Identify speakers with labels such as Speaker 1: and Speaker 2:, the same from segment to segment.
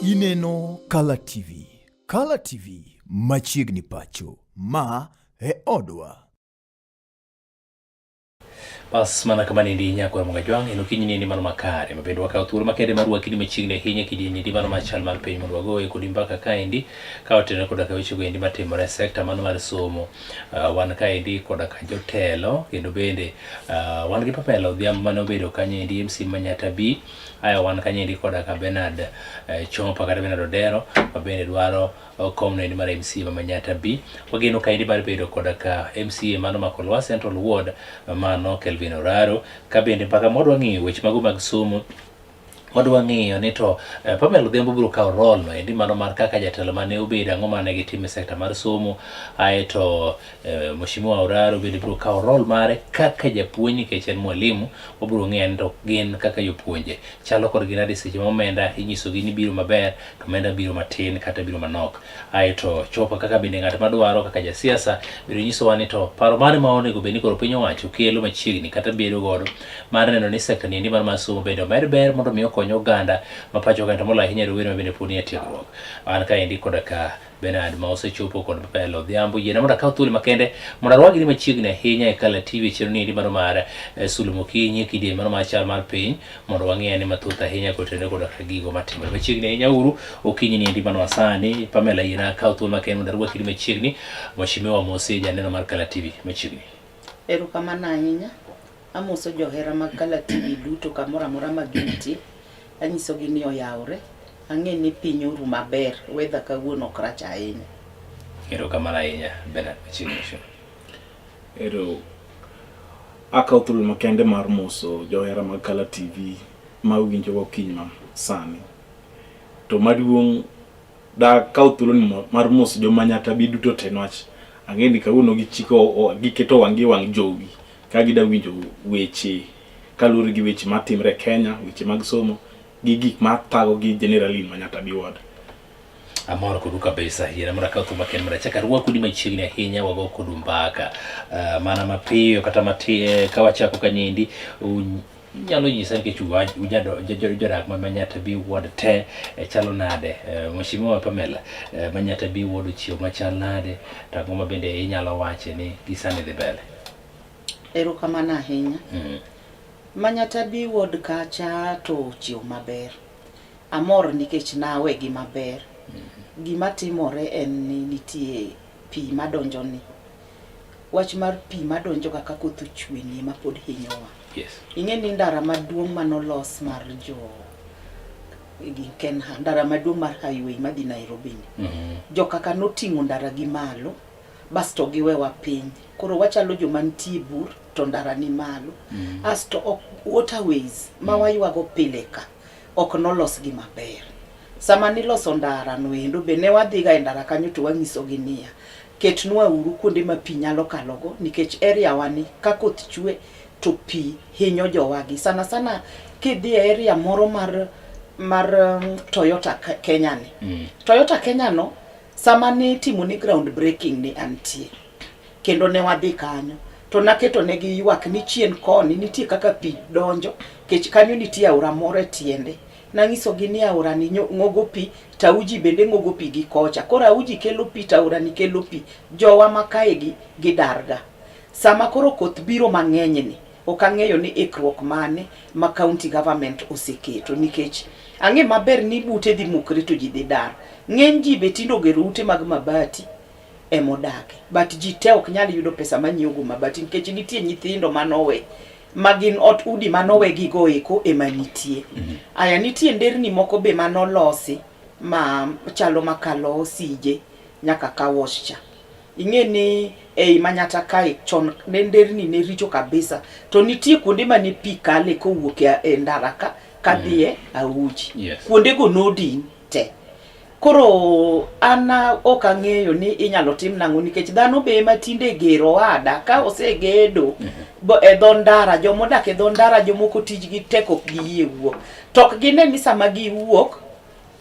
Speaker 1: Ineno Kala TV. Kala TV machiegni pacho. Ma e odwa.
Speaker 2: Bas mana kama nindi nyakwar Mugajwang' en okinyi nindi mano makare ma bende wakawo thuolo makende mar rwaki ni machiegni ahinya kidieny nindi mano machal mar piny mondo wagoye kodi mbaka kaendi ka otenore koda ka wechego endi matimore e sekta mano mar somo. Wan kaendi koda ka jotelo kendo bende wan gi Pamela Odhiambo mane obedo kanyo endi MC Manyata B. Aya wan kanyo endi koda ka Bernard Chopa kata Bernard Odero ma bende dwaro komno endi mar MCA ma Manyata B. Wageno kaendi mar bedo koda ka MCA mano ma Kolwa Central Ward mano Kelvin Oraro ka bende mpaka modwa ng'iyo weche mago mag somo wadwa ng'iyo ni to Pamela Odhiambo biro kawo role no endi mano mar kaka jatelo mane obedo ang'o mane gitimo e sekta mar somo aeto Mheshimiwa Oraro bende biro kawo role mare kaka japuonj nikech en mwalimu wabiro ng'iyo ni to gin kaka jopuonje chalo kodgi nade seche ma omenda inyisogi ni biro maber to omenda biro matin kata biro manok aeto chopo kaka bende ng'at madwaro kaka jasiasa biro nyisowa ni to paro mare ma onego bed ni koro piny owacho kelo machiegni kata bedo godo mar neno ni sekta niendi mar somo bende omed ber mondo mi okony oganda ma pacho kae to moloyo ahinya rowere ma bende pod nie tiegruok. An kaendi koda ka Bernard ma osechopo kod Pamela Odhiambo yiena mondo akaw thuolo makende mondo arwakgi machiegni ahinya e Kala TV e chenro niendi mano mar Sulwe Mokinyi kidieny mano mar chal mar piny mondo wang'e ane mathoth ahinya kotenore koda ka gigo matimore machiegni ahinya uru okinyi niendi mano masani. Pamela yiena akaw thuolo makende mondo arwaki machiegni. Mheshimiwa Mosi janeno mar Kala TV machiegni.
Speaker 3: Erokamano ahinya. Amoso johera mag Kala TV duto kamoro amora ma gintie. Anyisogi ni oyawre. Ang'e ni piny oru maber. Weather kawuono ok rach ahinya.
Speaker 2: Erokamano ahinya Bernard machiegni.
Speaker 4: Ero akawo thuolo makende mar moso johera mag Kala TV ma winjowa okinyi ma sani. To maduong' dakaw thuolo ni mar moso joma Nyatabi duto te niwach ang'e ni kawuono gichiko giketo wang'gi e wang' jowi ka gida winjo weche kaluwore gi weche matimre e Kenya, weche mag somo gi gik mathago gi generally ma Nyatabi ward.
Speaker 2: Amor kodu kabisa yiena mondo akaw thuolo makende mondo achak arwaku ni machiegni ahinya wago kodu mbaka mana mapiyo kata matin ka wachako kanyendi nyalo nyisa nikech jodak ma Manyata B ward te chalo nade. Mheshimiwa Pamela, Manyata B ward ochiew machal nade to ang'o ma bende inyalo wache ni gisani dhi mbele?
Speaker 3: Erokamano ahinya. Manyata B ward kacha to ochiew maber. Amor nikech nawegi maber. Gima timore en ni nitie pi madonjo ni. Wach mar pi madonjo ga ka koth ochwe ni ema pod hinyowa. Ing'e ni ndara maduong' manolos mar jo gi Kenha, ndara maduong' mar highway madhi Nairobi ni. Jokaka noting'o ndara gi malo basto giwewa piny. Koro wachalo joma nitie bur to ndara ni malo. Asto ok waterways ma waywago pile ka ok nolos gi maber. Sama niloso ndara no endo be ne wadhiga e ndara kanyo to wanyisogi niya, ketnwa uru kuonde ma pi nyalo kalogo nikech area wa ni ka koth chwe to pi hinyo jowagi. Sana sana kidhi e area moro mar mar Toyota Kenya ni. Toyota Kenya no sama nitimo ni ground breaking ni antie kendo ne wadhi kanyo to naketo negi ywak ni chien koni nitie kaka pi donjo kech kanyo nitie aora moro e tiende. Nang'isogi ni aora ni ng'ogo pi to auji bende ng'ogo pi gi kocha. Koro auji kelo pi to aora ni kelo pi. Jowa ma kae gi gidarga. Sama koro koth biro mang'eny ni ok ang'eyo ni ikruok mane ma county government oseketo nikech ang'e maber ni ute dhi mukre to ji dhi dar. Ng'eny ji be tinde ogero ute mag mabati emodake. But ji te ok nyal yudo pesa manyiewo go mabati nikech nitie nyithindo manowe ma gin ot udi manowe gigo eko ema nitie. Aya nitie nderni moko be manolosi ma chalo makalo sije nyaka Kawosh cha. Ing'e ni ei Manyata kae chon ne nderni ne richo kabisa to nitie kuonde mane pi kale kowuok e ndara ka kadhi e Auji. Kuondego nodin te. Koro an ok ang'eyo ni inyalo tim nang'o nikech dhano be ema tinde gero ada ka osegedo e dho ndara jomodak e dho ndara jomoko tijgi tek ok giyie wuok to ok gine ni sama giwuok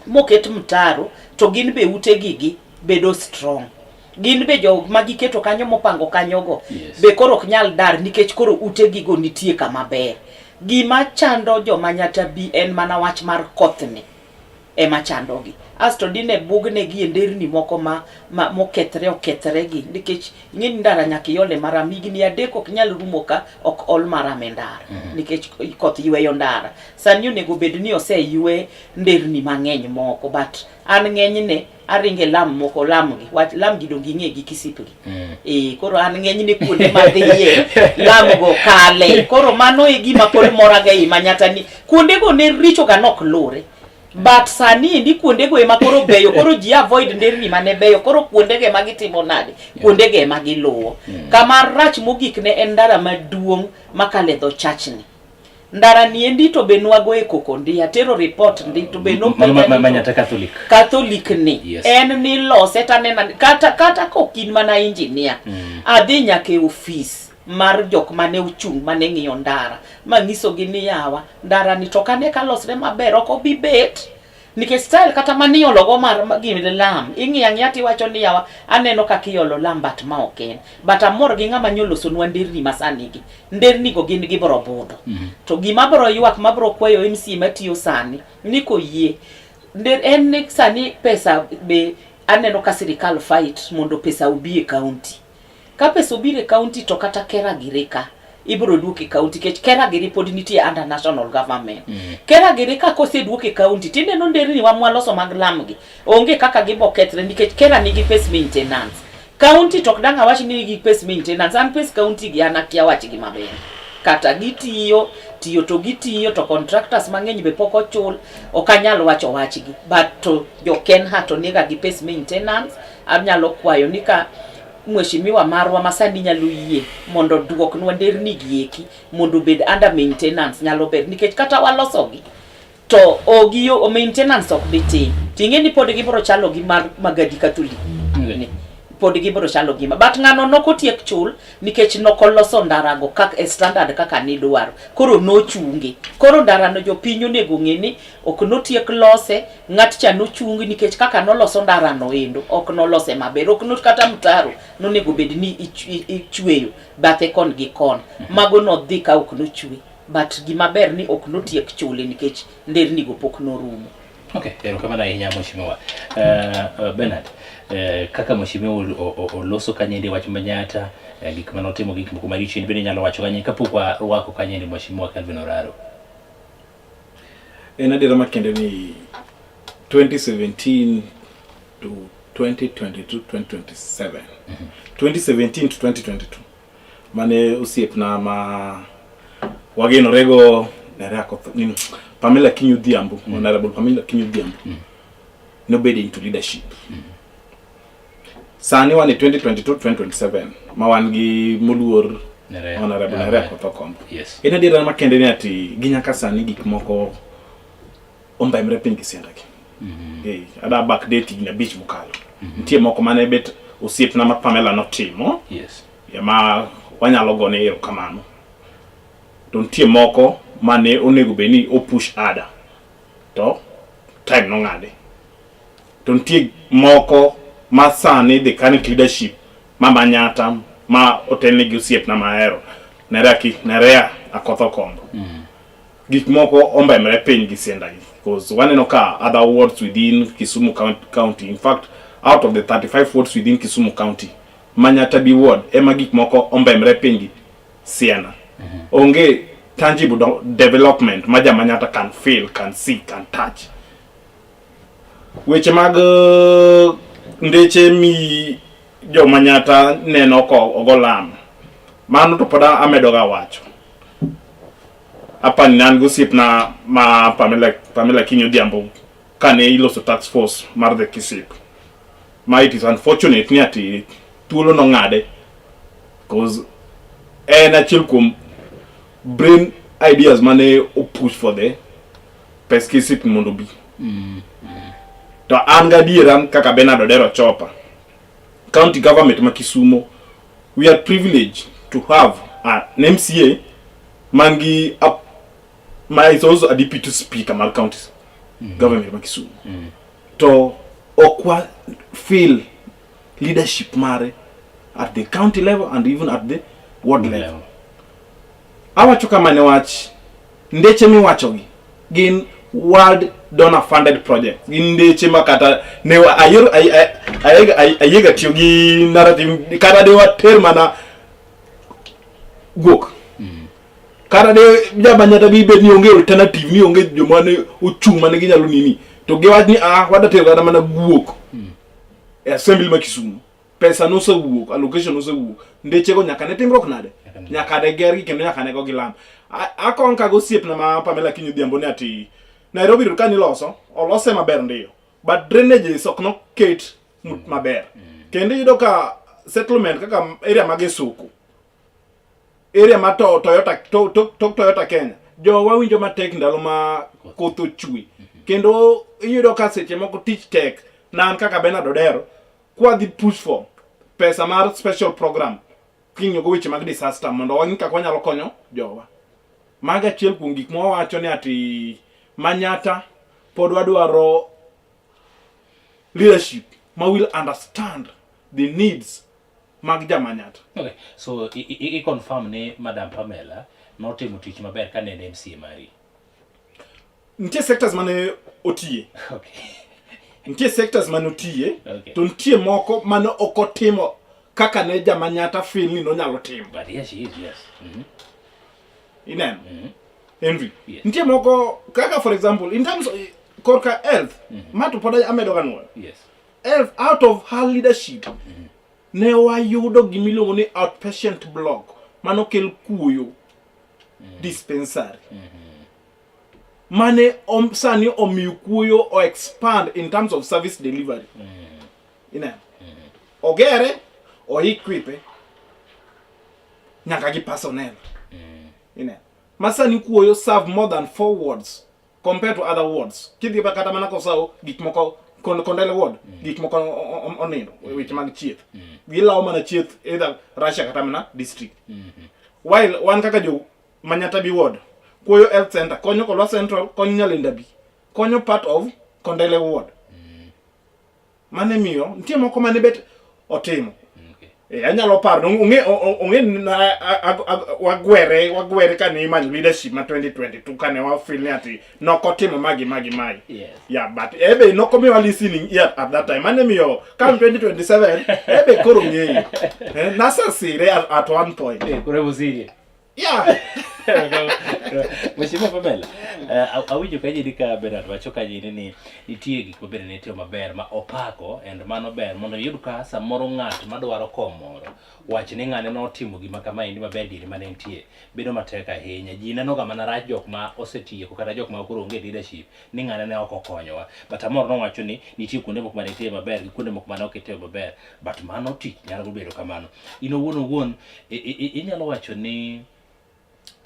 Speaker 3: moket mtaro to gin be utegi gi bedo strong. Gin be jok ma giketo kanyo mopango kanyogo be koro ok nyal dar nikech koro utegigo nitie kama ber. Gima chando joma Nyata B en mana wach mar kothni. ema chandogi. Asto dine bugnegi e nderni moko ma, ma mokethre okethre gi nikech ing'e ni ndara nyaka iole maram higni adek ok nyal rumo ka ok ol maram e ndara mm -hmm. nikech koth yweyo ndara. Sani onego bed ni oseywe nderni mang'eny moko but an ng'enyne aringe lam moko lamgi wach lamgi donge ing'e gi kisipgi mm. e, koro an ng'enyne kuonde madhiye lamgo kale koro mano e gima pod moraga ei manyata ni kuondego ne richo ga nok lure but sani endi kuondego ema koro beyo koro ji avoid nderni mane beyo koro kuondego ema gitimo nade kuondego ema giluwo mm. kama rach mogik ne en ndara maduong' makale dho chachni Ndara ni endi to be nwagoye koko ndi, atero report ndi to be
Speaker 2: nopenja ni Manyata Catholic.
Speaker 3: Catholic ni
Speaker 2: Yes.
Speaker 3: en ni lose tanena kata kata kok in mana engineer adhi nyaka e ofis mar jok mane ochung' mane ng'iyo ndara manyisogi ni yawa ndara ni to kane ka losre maber ok obi bet nikech style kata maniologo mar gin lam ing'iyo ang'iya tiwacho ni yawa aneno kaka iolo lam but ma ok en but amor gi ng'ama nyolosonwa nderni masani gi nderni go gin gibro budho mm -hmm. to gima bro ywak mabro kwayo MC matiyo sani ni koyie nder en ni sani pesa be aneno ka sirikal fight mondo pesa obi e county ka pesa obiro e county to kata kera giri ka ibiro duok e county nikech kera giri pod nitie under national government mm. kera giri ka koseduok e county tineno nderni wa mwaloso mag lamgi onge kaka gibo kethre nikech kera nigi pes maintenance county to ok dang' awach ni nigi pes maintenance an pes county gi an akia wachgi maber kata gitiyo tiyo to gitiyo to contractors mang'eny be pok ochul ok anyal wacho wachgi but to jo Kenha to niga gi pes maintenance anyalo kwayo ni ka mheshimiwa marwa ma sani nyalo yie mondo oduoknwa nderni gi eki mondo obed under maintenance nyalo ber nikech kata walosogi to ogi yo maintenance ok bi tim ting'e ni pod gibiro chalo gi mar Magadi Catholic ni pod gibiro chalo gima but ng'ano nokotiek chul nikech nokoloso ndarago kaka e standard kaka nidwaro koro nochunge koro ndarano jopiny onego ng'e ni ok notiek lose ng'at cha nochung nikech kaka noloso ndarano endo ok nolose maber ok not kata mtaro nonego bed ni ichweyo bathe kon gi kon mago nodhi ka ok nochwe but gima ber ni ok notiek chule nikech nderni go pok norumo.
Speaker 2: Okay, erokamano ahinya mheshimiwa. Bernard, kaka mheshimiwa oloso kanyendi wach Manyatta, gik mane otimo gik moko maricho in bende inyalo wacho kanyo kapok warwako kanyendi mheshimiwa Kelvin Oraro.
Speaker 4: En adiera makende ni 2017 to 2022 2027 2017 to 2022 mane osiepna ma wagenorego Nerea Koth nini Pamela Kinyo Odhiambo Honorable Pamela Kinyo Odhiambo nobedo into leadership sani wan e 2022 2027 ma wan gi moluor
Speaker 2: Nerea.
Speaker 4: Honorable
Speaker 2: Yeah,
Speaker 4: Nerea
Speaker 2: yeah.
Speaker 4: Koth Okombo
Speaker 2: Yes.
Speaker 4: en adiera makende ni ati gi nyaka sani gik moko ombemre piny gi siandagi Eh, ada backdate higni abich mokalo nitie moko mane bet osiepna ma Pamela notimo
Speaker 2: Yes.
Speaker 4: ya ma wanyalo gone erokamano to nitie moko mane onego bed ni opush ada to time nong'ade to nitie moko ma sani the current leadership ma Manyatta ma otelne gi osiepna mahero Nerea ki Nerea Akoth Okombo gik moko ombemre piny gi siendagi because waneno ka other wards within Kisumu County in fact out of the 35 wards within Kisumu County Manyatta B ward ema gik moko ombemre piny gi siena onge tangible development ma ja Manyatta can feel can see can touch weche mag ndeche mi jo Manyatta neno ko ogo lam mano to pod amedo ga wacho apani ne an gi osiepna ma Pamela, Pamela Kinyo Odhiambo kane iloso task force mar the KISIP ma it is unfortunate ni ati thuolo nong'ade cause en achiel kuom brain ideas mane opush for the pes KISIP mondo obi to an gadiera kaka Bernard Odero Chopa county government ma Kisumo we are privileged to have an MCA man gi a, ma is also a deputy speaker mar county government ma Kisumu to ok wa feel leadership mare at the county level and even at the ward level awacho kama ne wach ndeche miwachogi gin world donor funded project gin ndeche ma kata ne ayiero ayiega tiyo gi narrative kata de water mana guok kata de jamanyata bi bed ni onge alternative ni onge joma ne ochung' mane ginyalo nini to giwach ni ah wadatero kata mana guok e assembly ma Kisumu pesa nosewuok allocation nosewuok ndechego nyaka ne timruok nade nyaka ne gergi kendo nyaka ne gogi lam akonka gosiepna ma Pamela Kinyi Odhiambo ni ati Nairobi Road kani loso olose maber ndiyo but drainages ok noket maber kendo iyudo ka settlement kaka area mag Isuku area ma to, Toyota to, to, to Toyota Kenya jowa winjo matek ndalo ma koth ochwe kendo iyudo ka seche moko tich tek na an kaka Bernard Odero kwadhi push for pesa mar special program king'iyo go weche mag disaster mondo wang'i kaka wanyalo konyo jowa. Mago achiel kuom gik ma wawacho ni ati Manyatta pod wadwaro leadership ma will understand the needs mag Jamanyatta.
Speaker 2: Okay. So i, i, i confirm ni Madam Pamela notimo tich maber kane en MCA mari.
Speaker 4: Nitie sectors mane otiye.
Speaker 2: Okay.
Speaker 4: Nitie sectors mane otiye
Speaker 2: Okay.
Speaker 4: to nitie moko mane ok otimo kaka ne Jamanyatta feel ni nonyalo timo.
Speaker 2: But here she is, yes.
Speaker 4: Ineno? Henry.
Speaker 2: Yes.
Speaker 4: Nitie moko kaka for example in terms of korka health ma to pod amedo ga nwoyo.
Speaker 2: Yes.
Speaker 4: Health out of her leadership ne wayudo gimiluongo ni outpatient block manokel kuoyo dispensary mane sani omiyo kuoyo o expand in terms of service delivery ineno ogere o equipe nyaka gi personnel ineno ma sani kuoyo serve more than four wards compared to other wards kidhi pa kata mana kosawo gik moko Kondele ward gik moko onindo weche mag chieth gilawo mana chieth either Russia kata mana district while wan kaka jo Manyatta B ward Kuoyo health center konyo Kolwa Central konyo Nyalenda B konyo part of Kondele ward mane miyo nitie moko mane bet otimo
Speaker 2: Okay.
Speaker 4: Eh, anyalo paro ong'e ong'e wagwere wagwere kane imanyo leadership ma 2022 kane wa feel ni ati nokotimo magi magi magi
Speaker 2: Yes.
Speaker 4: yeah but ebe nokomiwa listening ear at that time mane miyo come 2027 ebe koro ng'eyo eh, nasasire at one point
Speaker 2: Eh, koro Busirie.
Speaker 4: yeah
Speaker 2: Mheshimiwa Pamela, awinjo ka jini ka Bernard wacho ka jini ni nitie gik mabende ne timo maber ma opako and mano ber mondo iyud ka samoro ng'at madwaro kom moro wach ni ng'ane notimo gima kama endi maber diere mane entie bedo matek ahinya. Ji neno ga mana rach jok ma osetieko kata jok ma koro onge leadership ni ng'ane ne ok okonyowa. But amor nowacho ni nitie kuonde moko mane itime maber gi kuonde moko mane ok itime maber but mano tich nyalo bedo kamano. In owuon owuon inyalo wacho ni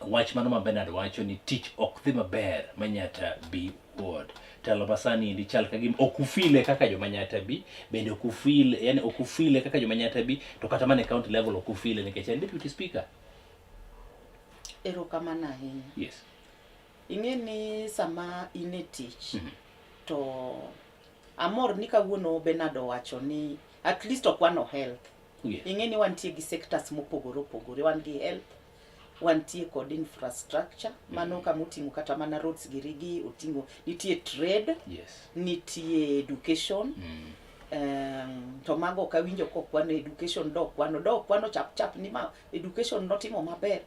Speaker 2: wach mano ma Bernard wacho ni tich ok dhi maber Manyatta B ward. Telo masani endi chal ka gima ok ufile kaka jo Manyatta B, bende ok ufile, yani ok ufile kaka jo Manyatta B, to kata mana e county level ok ufile nikech en deputy speaker.
Speaker 3: Erokamano ahinya.
Speaker 2: Yes.
Speaker 3: Ing'e ni sama in e tich to amor ni kawuono Bernard owacho ni at least okwano health.
Speaker 2: Yes.
Speaker 3: Ing'e ni wantie gi sectors mopogore opogore, wan gi health, wantie kod infrastructure, mano kama oting'o kata mana roads giri gi, oting'o nitie trade,
Speaker 2: Yes.
Speaker 3: nitie education. To mago ok awinjo kokwano education dokwano dokwano chap chap ni ma education notimo maber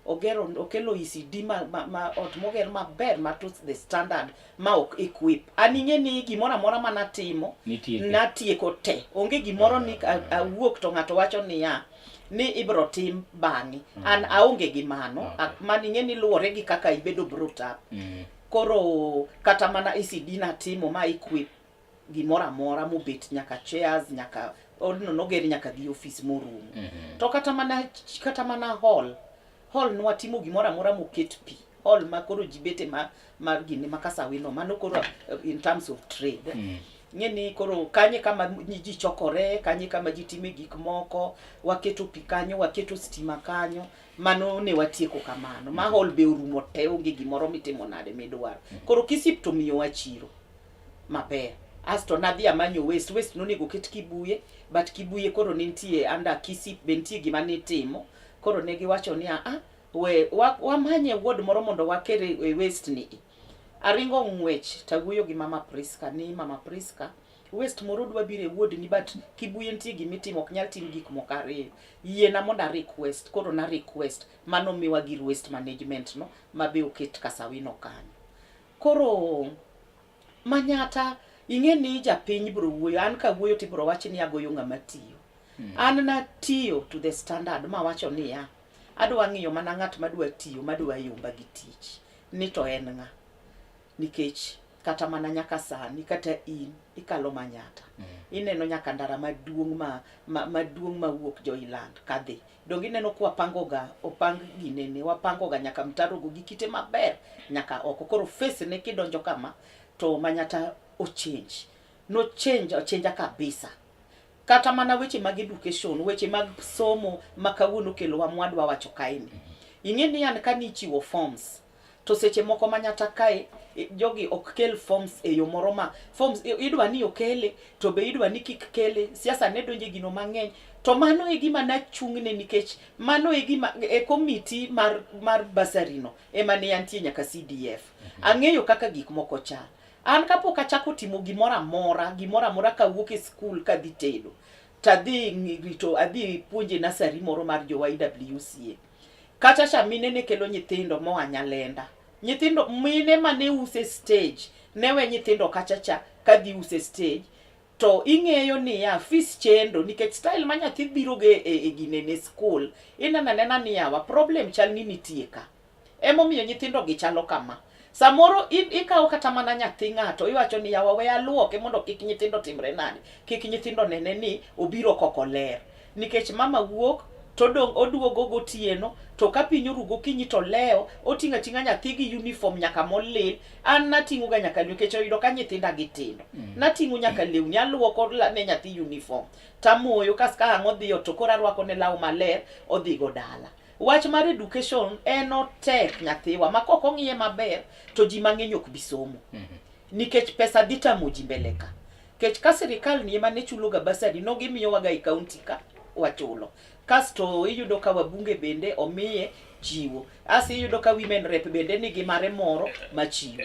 Speaker 3: ogero okelo ECD ma ot moger maber ma to the standard ma ok equip an ing'e ni gimoro amora manatimo
Speaker 2: Nitieke.
Speaker 3: natieko te onge gimoro ni awuok to ng'ato wacho niya ni ibro tim bang'e an aonge gi mano
Speaker 2: Okay.
Speaker 3: Mano ing'e ni luwore gi kaka ibedo brought up koro kata mana ECD natimo ma equip gimoro amora mobet nyaka chairs nyaka odno noger nyaka gi office morumo to kata mana hall hall nwatimo gimoro amora moket pi hall ma koro ji bete ma mar gini ma Kasawino mano koro in terms of trade ng'e ni koro kanye kama ji chokore kanye kama ji time gik moko waketo pi kanyo waketo stima kanyo mano ne watieko kamano ma hall be orumo te onge gimoro mitimo nade midwaro koro Kisip to miyowa chiro maber asto nadhi amanyo waste waste nonego ket Kibuye but Kibuye koro ne nitie under Kisip be nitie gima nitimo koro ne giwacho ni ah we wamanye ward moro mondo wakere e waste ni. Aringo ng'wech tawuoyo gi mama Priska ni mama Priska waste moro dwa biro e wuodni but Kibuye nitie gimitimo ok nyal tim gik moko ariyo. Yiena mondo a request, koro na request mano miwa gir waste management no ma be oket Kasawino kanyo. Koro Manyatta ing'e ni japiny bro wuoyo an kawuoyo to ibro wach ni agoyo ng'ama tiyo. An natiyo to the standard mawacho niya adwa ng'iyo mana ng'at madwa tiyo madwa yomba gi tich ni to en ng'a nikech kata mana nyaka sani kata in ikalo Manyatta ineno nyaka ndara maduong' ma, ma maduong' mawuok Joyland kadhi donge ineno kwa pangoga opang ginene wapangoga nyaka mtaro go gi kite maber nyaka oko koro face ne kidonjo kama to Manyatta ochange no change ochenja kabisa kata mana weche mag education weche mag somo ma kawuono okelowa mwadwa wacho kaeni ing'e ni an ka nichiwo forms to seche moko Manyatta kae jogi ok kel forms e yo moro ma forms idwa ni okele to be idwa ni kik kele siasa ne donje gino mang'eny to mano e gima nachung'ne nikech mano e gima e komiti mar mar bursary no ema ne antie nyaka CDF ang'eyo kaka gik moko chal an kapok achako timo gimoro amora gimoro amora kawuok e skul kadhi tedo tadhi rito adhi puonje nasari moro mar jo YWCA kacha cha mine ne kelo nyithindo moa Nyalenda nyithindo mine mane use stage ne we nyithindo kacha cha kadhi use stage to ing'eyo niya fees chendo nikech style ma nyathi biro go e, e ginene school ineno anena ni yawa problem chal ni nitie ka emomiyo nyithindo gi chalo kama samoro ikawo kata mana nyathi ng'ato iwacho ni yawa we aluoke mondo kik nyithindo timre nade kik nyithindo nene ni obiro koko ler nikech mama wuok to dong oduogo gotieno to ka piny oru gokinyi to lewo oting'o ating'a nyathi gi uniform nyaka molil an nating'o ga nyaka nikech oyudo ka nyithinda gi tindo nating'o nyaka lewni aluoko ne nyathi uniform tamoyo kas ka ang' odhi ot to koro arwako ne law maler odhi go dala wach mar education en otek nyathiwa ma kok ong'iye maber to ji mang'eny ok bi somo nikech pesa dhi tamo ji mbele ka kech ka sirikal ni ema ne chulo ga basari no gimiyowa ga e county ka wachulo kasto iyudo ka wabunge bende omiye chiwo as iyudo ka women rep bende nigi mare moro machiwo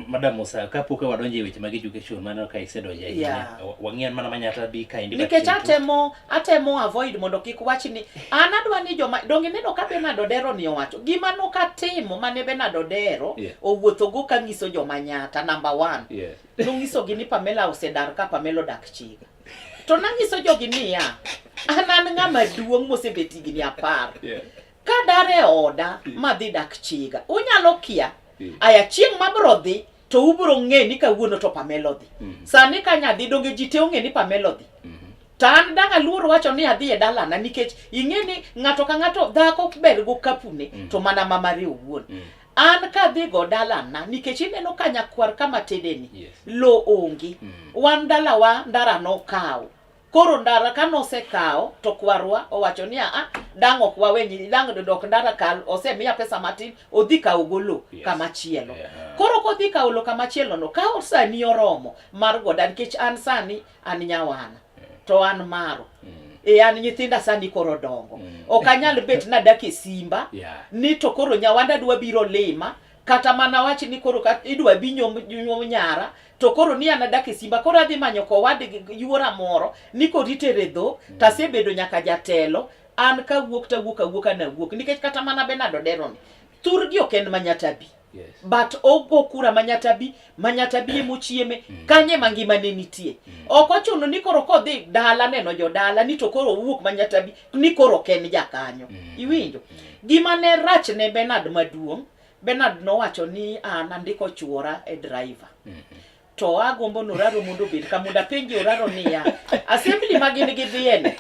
Speaker 2: Madam Musa, kapok wadonjo e weche mag education mano ka isedonjo ahinya,
Speaker 3: Yeah.
Speaker 2: wang'iyan mana Manyatta bi kaendi
Speaker 3: nikech
Speaker 2: matin to-
Speaker 3: atemo atemo avoid mondo kik wach ni an adwa ni joma donge ineno ka Bernard Odero ni owacho gima nokatimo mane Bernard Odero
Speaker 2: Yeah.
Speaker 3: owuothogo ka nyiso joma Nyatta number one
Speaker 2: Yes.
Speaker 3: nonyisogi ni Pamela osedar ka Pamela odak Chiga to nanyiso jogi niya an an ng'ama duong' mosebet higni 10
Speaker 2: Yeah.
Speaker 3: kadar e oda madhi dak Chiga unyalo kia
Speaker 2: Yeah.
Speaker 3: aya chieng' mabro dhi to ubro ng'e ni kawuono to Pamela odhi sani ka nyadhi donge ji te ong'e ni Pamela odhi to an dang' aluor wacho ni adhi e dalana nikech ing'e ni ng'ato ka ng'ato dhako ber go kapune to mana mamare owuon an kadhi go dalana nikech ineno ka nyakwar kama tedeni
Speaker 2: Yes.
Speaker 3: lo onge wan dalawa ndara nokawo koro ndara ka nosekawo to kwarwa owacho ni a dang' ok wawe dang' dok ndara kal osemiya pesa matin odhi kawo go lo
Speaker 2: Yes.
Speaker 3: kama chielo
Speaker 2: Yeah.
Speaker 3: koro kodhi kawo lo kama chielo no ka sani oromo mar goda nikech an sani an nyawana to an maro e an nyithinda sani koro dongo ok anyal bet nadak e simba
Speaker 2: Yeah.
Speaker 3: ni to koro nyawanda dwa biro lima kata mana wach ni koro idwa bi nyuom nyara to koro ni an adak e simba koro adhi manyo kowad yuora moro ni koro itere dhok tasebedo nyaka jatelo an kawuok tawuok awuoka nawuok nikech kata mana Bernard Odero ni thurgi ok en Manyatta bi
Speaker 2: Yes.
Speaker 3: but ogo kura Manyatta bi Manyatta bi emochieme kanye ma ngimane nitie ok ochuno ni koro kodhi dala neno jodala ni to koro owuok Manyatta bi ni koro ok en jakanyo iwinjo gima ne rach ne Bernard maduong' Bernard nowacho ni an andiko chuora e driver to agombo ni Oraro mondo obed ka mondo apenji Oraro niya assembly ma gin gidhiye ni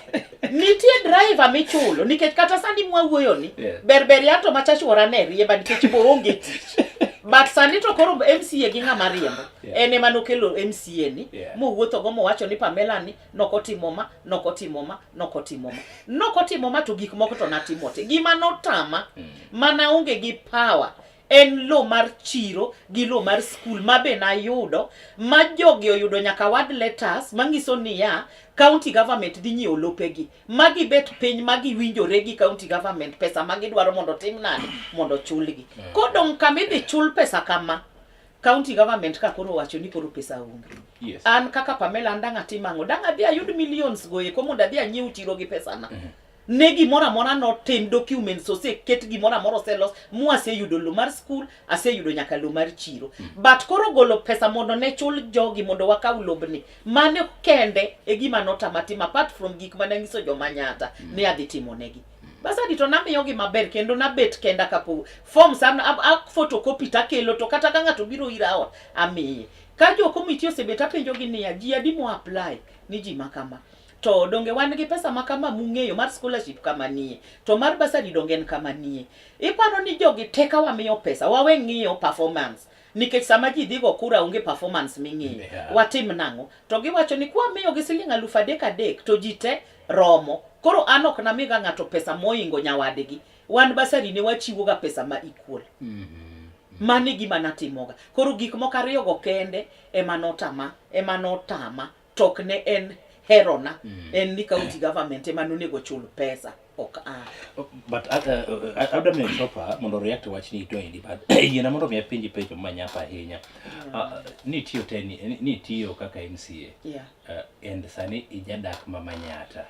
Speaker 3: nitie driver michulo nikech kata sani mwawuoyo ni
Speaker 2: Yeah.
Speaker 3: ber ber ya to macha chuora ne riemba nikech bo onge tich but sani to koro MCA gi ng'ama riembo
Speaker 2: Yeah.
Speaker 3: en ema nokelo MCA ni
Speaker 2: Yeah.
Speaker 3: mowuotho go mowacho ni Pamela ni nokotimo ma nokotimo ma nokotimo ma nokotimo ma to gik moko to natimo te gima notama mana onge gi power en lo mar chiro gi lo mar skul ma be nayudo ma jogi oyudo nyaka ward letters manyiso niya county government dhi nyiewo lopegi ma gibet piny ma giwinjore gi county government pesa ma gidwaro mondo tim nade mondo chulgi kodong' kama idhi chul pesa kama County government ka koro owacho ni koro pesa onge.
Speaker 2: Yes.
Speaker 3: An kaka Pamela an dang' atim ang'o? Dang' adhi ayud millions go eko mondo adhi anyiew chiro gi pesana. Ne gimoro amora notim, documents oseket, gimoro amora oselos, mwaseyudo lo mar skul, aseyudo nyaka lo mar chiro. But koro golo pesa mondo ne chul jogi mondo wakaw lobni. Mano kende e gima notama timo apart from gik mane anyiso joma Nyata ni adhi timo negi. Basari to namiyogi maber kendo nabet kenda kapo forms an a, a photocopy takelo to kata ka ng'ato biro ira ot amiye. Ka jo committee osebet apenjogi niya ji adi mo apply ni ji ma kama. To donge wan gi pesa ma kama mung'eyo mar scholarship kama nie to mar basari donge en kama nie. Iparo ni jogi te ka wamiyo pesa wawe ng'iyo performance nikech sama ji dhi go kura onge performance ming'iyo. Watim nang'o? To giwacho ni kwamiyogi siling 3000 3 to ji te romo. Koro an ok namiga ng'ato pesa moingo nyawadgi. Wan basari ne wachiwoga pesa ma equal. Mano e gima natimoga. Koro gik moko ariyogo kende ema notama, ema notama. To ok ne en herona. En ni county government ema nonego chul pesa, ok an.
Speaker 2: But adwa miyo Chopa mondo react wachni to endi but yiena mondo mi apenji penjo manyap ahinya. Nitiyo te nitiyo kaka MCA. And sani ijadak ma Manyatta.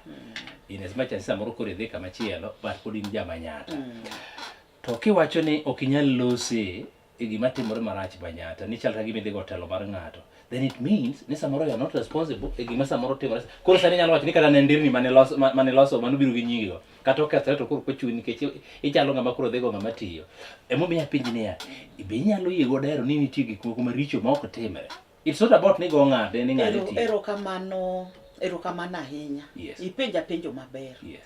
Speaker 2: In as much as samoro koro idhi kama chielo but pod in ja Manyatta. To kiwacho ni ok inyal lose e gima timore marach Manyatta, ni chal ka gima idhi go telo mar ng'ato, then it means ni samoro you are not responsible e gima samoro timore. Koro sani inyalo wacho ni kata ne ndirni mane loso mane loso mane obiro gi nyingigo, kata okethore to koro kochuni nikech ichalo ng'ama koro dhi go ng'ama tiyo. Emomiyo apenji niya, be inyalo yie godero ni nitie gik moko maricho ma ok timre? It's not about ni go ng'ate ni ng'ane tiyo.
Speaker 3: Erokamano, erokamano ahinya.
Speaker 2: Yes.
Speaker 3: Ipenja penjo maber.
Speaker 2: Yes.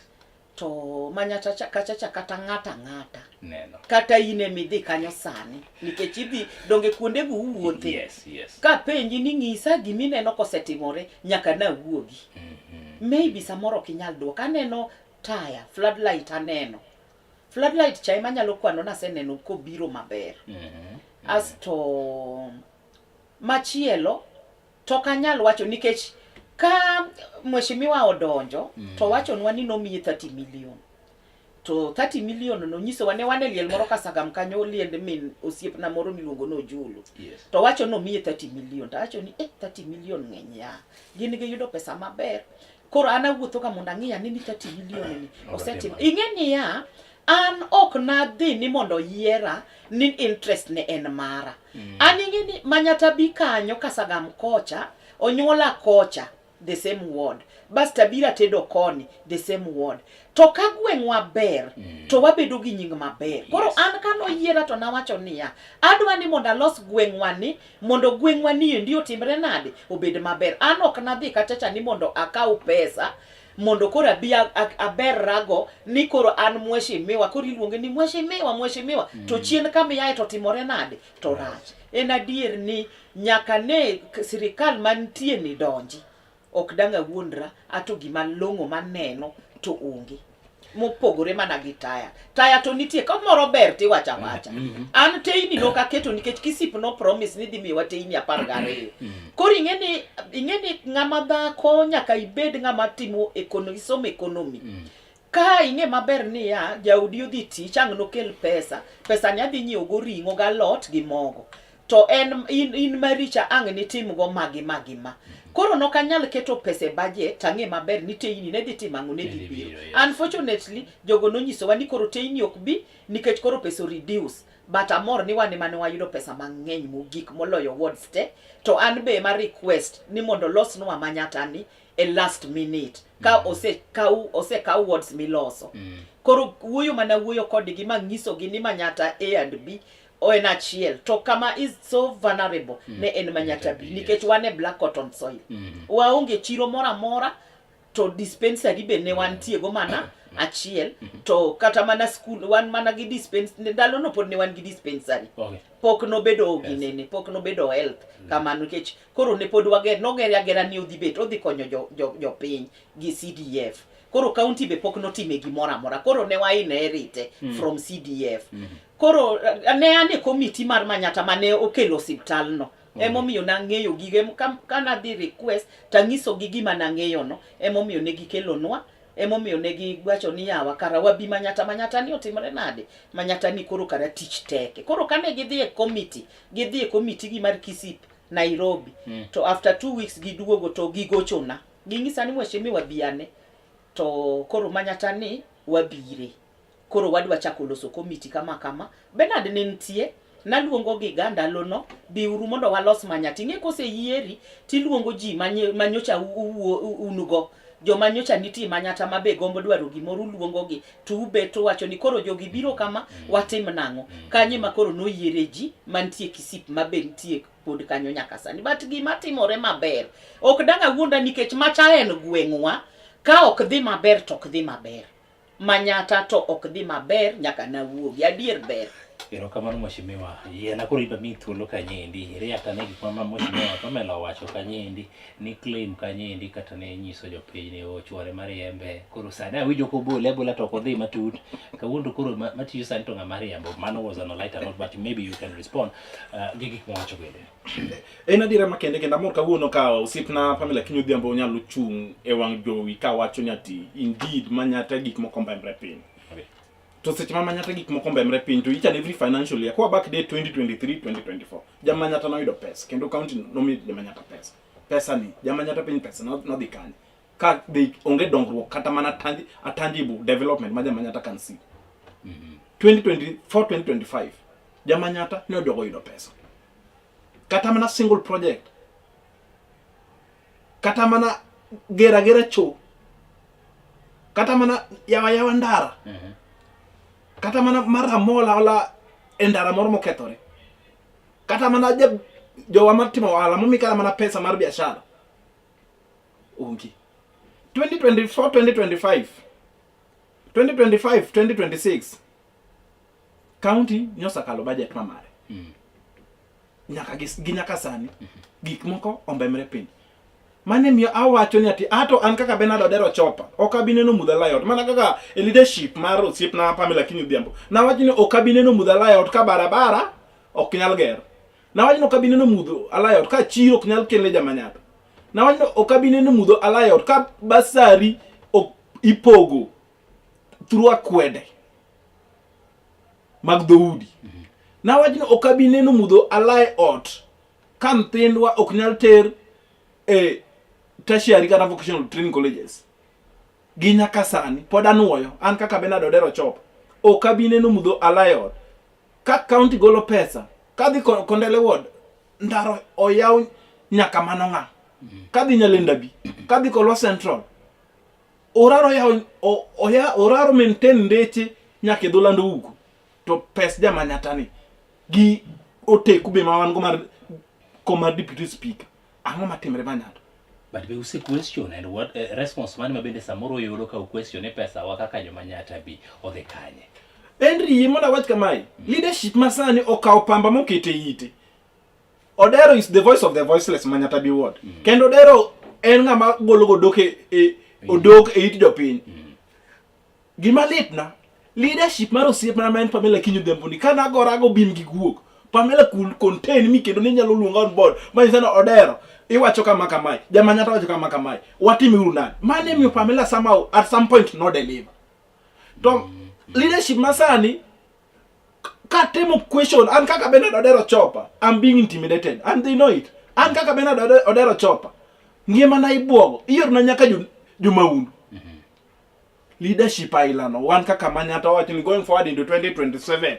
Speaker 3: To Manyatta cha kacha cha kata ng'ata ng'ata.
Speaker 2: Neno.
Speaker 3: Kata in emidhi kanyo sani nikech idhi donge kuonde go uwuothe.
Speaker 2: Yes, yes.
Speaker 3: Ka penji ni ng'isa gimineno kosetimore nyaka nawuogi. Maybe samoro ok inyal duoko. Aneno taya, floodlight aneno. Floodlight cha ema anyalo kwano naseneno kobiro maber. Asto machielo to ok anyal wacho nikech ka mheshimiwa odonjo to wachonwa ni nomiye 30 million to 30 million no nyisowa ne wan e liel moro Kasagam kanyo liend min osiepna moro miluongo ni Ojulu. To wacho ni omiye 30 million to awacho ni 30 million ng'eny ya gin giyudo pesa maber koro an awuotho ka mondo ang'i ane ni 30 million ni osetimo. Ing'e niya an ok nadhi ni mondo yiera ni interest ne en mara. An ing'e ni Manyatta bi kanyo Kasagam kocha onyuola kocha the same ward bas tabira tedo koni the same ward to ka gweng'wa ber to wabedo gi nying maber. Koro an kanoyiera to nawacho niya adwa ni mondo alos gweng'wa ni mondo gweng'wa ni endi otimre nade obed maber. An ok nadhi kachacha ni mondo akaw pesa mondo koro abi aberrago ni koro an mheshimiwa koro iluonge ni mheshimiwa mheshimiwa to chien kama iaye to timore nade to rach. En adier ni nyaka ne sirikal mantie ni donji ok dang' awuondra ato gima long'o maneno to onge mopogore mana gi taya. Taya to nitie ka moro ber tiwacho awacha. An teyni nok aketo nikech Kisip no promise ni dhi miyowa teyni 12. Koro ing'e ni ng'ama dhako nyaka ibed ng'ama timo economy, isomo economy. Ka ing'e maber niya jaodi odhi tich ang' nokel pesa, pesa ni adhi nyiewo go ring'o galot gi mogo. To en in maricha ang' nitim go magi magi ma. Koro nok anyal keto pesa e budget tang'e maber ni teyni ne dhi timo ang'o ne dhi biro. Unfortunately jogo nonyisowa ni koro teyni ok bi nikech koro pesa reduce. But amor ni wan ema ne wayudo pesa mang'eny mogik moloyo wards te. To an be ema request ni mondo losnwa Manyatta ni e last minute ka osekaw wards miloso. Koro wuoyo mana wuoyo kodgi manyisogi ni Manyatta A and B en achiel to kama is so vulnerable ne en Manyatta B nikech wan e black cotton soil. Waonge chiro moro amora to dispensary be ne wantie go mana achiel to kata mana school wan mana gi dispensary ndalo no pod ne wan gi dispensary. Pok nobedo ginene, pok nobedo health kamano nikech koro ne pod wager nogere agera ni odhi bet odhi konyo jopiny gi CDF. Koro county be pok notime gimoro amora. Koro ne wa inherite from CDF. Koro ne an e committee mar Manyatta mane okelo osiptal no. Emomiyo nang'eyo gige ka nadhi request tanyisogi gima nang'eyo no. Emomiyo ne gikelonwa Emomiyo ne giwacho ni yawa kara wabi Manyatta, Manyatta ni otimre nade? Manyatta ni koro kara tich teke. Koro kane gidhi e committee, gidhi e committee gi mar KISIP Nairobi. To after 2 weeks giduogo to gigochona. Ging'isa ni mheshimiwa bi ane. To koro Manyatta ni wabire. Koro wadwa chako loso committee kama kama. Bernard ne nitie, naluongo gi ga ndalono, biuru mondo walos Manyatta. Ing'e koseyieri tiluongo ji manyocha un go. Joma nyocha nitie Manyatta ma be gombo dwaro gimoro uluongo gi to ubet uwacho ni koro jogi biro kama watim nang'o. Kanye ma koro noyiere ji mantie Kisip ma be nitie pod kanyo nyaka sani. But gima timore maber ok dang' awuonda nikech macha en gweng'wa ka ok dhi maber to ok dhi maber. Manyatta to ok dhi maber nyaka nawuogi. Adier ber.
Speaker 2: Erokamano mheshimiwa. Yiena koro iba miyi thuolo kanyendi. React ane gik ma mheshimiwa Pamela owacho kanyendi ni claim kanyendi kata ne nyiso jopiny ni ochuore mariembe. Koro sani awinjo kobole abola to ok odhi matut. Kawuono to koro matiyo sani to ng'ama riembo. Mano was on a lighter note but maybe you can respond gi gik mowacho bende.
Speaker 4: En adiera makende kendo amor kawuono ka osiepna Pamela Akinyi Odhiambo nyalo chung' e wang' jowi kawacho ni ati indeed Manyatta gik moko mbemre piny.
Speaker 2: Okay.
Speaker 4: To seche ma Manyatta gik moko mbemre piny to each and every financial year kwa back day 2023 2024 Jamanyatta noyudo pesa kendo county nomiyo Jamanyatta pesa. Pesa ni Jamanyatta piny pesa nodhi kanye? Ka they onge dongruok kata mana a tangible development ma Jamanyatta can see. 2024 2025 Jamanyatta ne ojogo yudo pesa. Kata mana single project. Kata mana gera gera cho. Kata mana yawa yawa ndara. Kata mana mar amola ola e ndara moro mokethore. Kata mana jowa matimo ohala momi kata mana pesa mar biashara. Onge. 2024 2025 2025 2026 county nyosakalo budget mamare. Nyaka gi nyaka sani gik moko ombemre piny. Mane miyo awacho ni ati ato an kaka Bernard Odero Chopa ok abi neno mudho alai ot mana kaka e leadership mar osiepna Pamela Akinyi Odhiambo nawacho ni ok abi neno mudho alai ot ka barabara ok nyal ger nawacho ni ok abi neno mudho alai ot ka chiro ok nyal kelne Jamanyatta nawacho ni ok abi neno mudho alai ot ka bursary ok ipogo through akwede mag dhoudi nawacho ni ok abi neno mudho alai ot ka nyithindwa ok nyal ter e tertiary kata vocational training colleges gi nyaka sani pod anuoyo an kaka Bernard Odero Chopa ok abi neno mudho alai ot ka county golo pesa kadhi Kondele ward ndaro oyaw nyaka mano ng'a kadhi Nyalenda bi kadhi Kolwa Central oraro yaw oya oraro maintain ndeche nyaka e dho Lando Uko to pes Jamanyatta ni gi oteku be ma wan go mar kom mar deputy speaker ang'o matimre Manyatta?
Speaker 2: But be use question and what response mane ma bende samoro uyudo ka u question ni pesa wa kaka joma Nyatta bi odhi kanye?
Speaker 4: Henry yie mondo awach kamae leadership masani okawo pamba mokete ite. Odero is the voice of the voiceless Manyatta Bi ward. Kendo Odero en ng'ama golo godok e odok e it jopiny. Gima litna leadership mar osiepna ma en Pamela Akinyi Odhiambo ni kana agora go bim gi guok Pamela could contain me kendo ne nyalo luonga on board manyisa ni Odero iwacho kama kamae Jamanyatta wacho kama kamae watime uru nade mane miyo Pamela somehow at some point no deliver to leadership masani katemo question an kaka Bernard Odero Chopa I'm being intimidated and they know it an kaka Bernard Odero Chopa ngimana ibwogo iorona nyaka jomaundu leadership ailano wan kaka Manyatta wacho ni going forward into 2027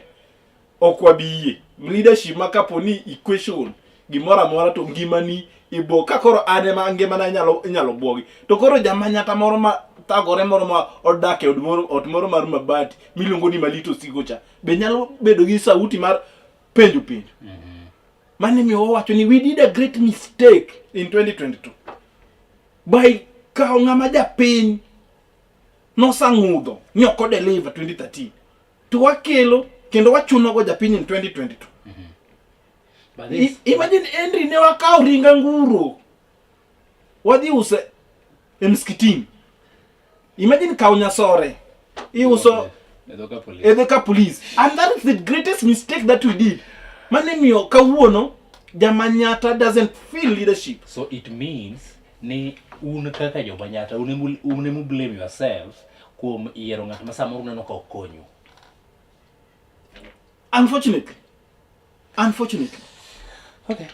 Speaker 4: ok wabi yie leadership ma kapo ni equation gimoro amora to ngimani ibo ka koro an ema ngimana inyalo bwogi to koro Jamanyatta moro ma thagore moro ma odak e ot moro mar mabati miluongo ni Malito Sigo cha be nyalo bedo gi sauti mar penjo penjo mane miyo wawacho ni we did a great mistake in 2022 by kawo ng'ama japiny nosang'udho ni ok odeliver 2013 to wakelo kendo wachunogo japiny in 2022.
Speaker 2: But this,
Speaker 4: Imagine Henry ne wakawo ring anguro wadhi use e msikitini. Imagine kawo nyasore iuso
Speaker 2: e dho ka police.
Speaker 4: E dho police and that is the greatest mistake that we did mane miyo kawuono Jamanyatta doesn't feel leadership.
Speaker 2: So it means ni un kaka jomanyata un emu un emu blame yourselves kuom yiero ng'at ma samoro uneno ka ok konyu.
Speaker 4: Unfortunately. Unfortunately.
Speaker 2: Okay.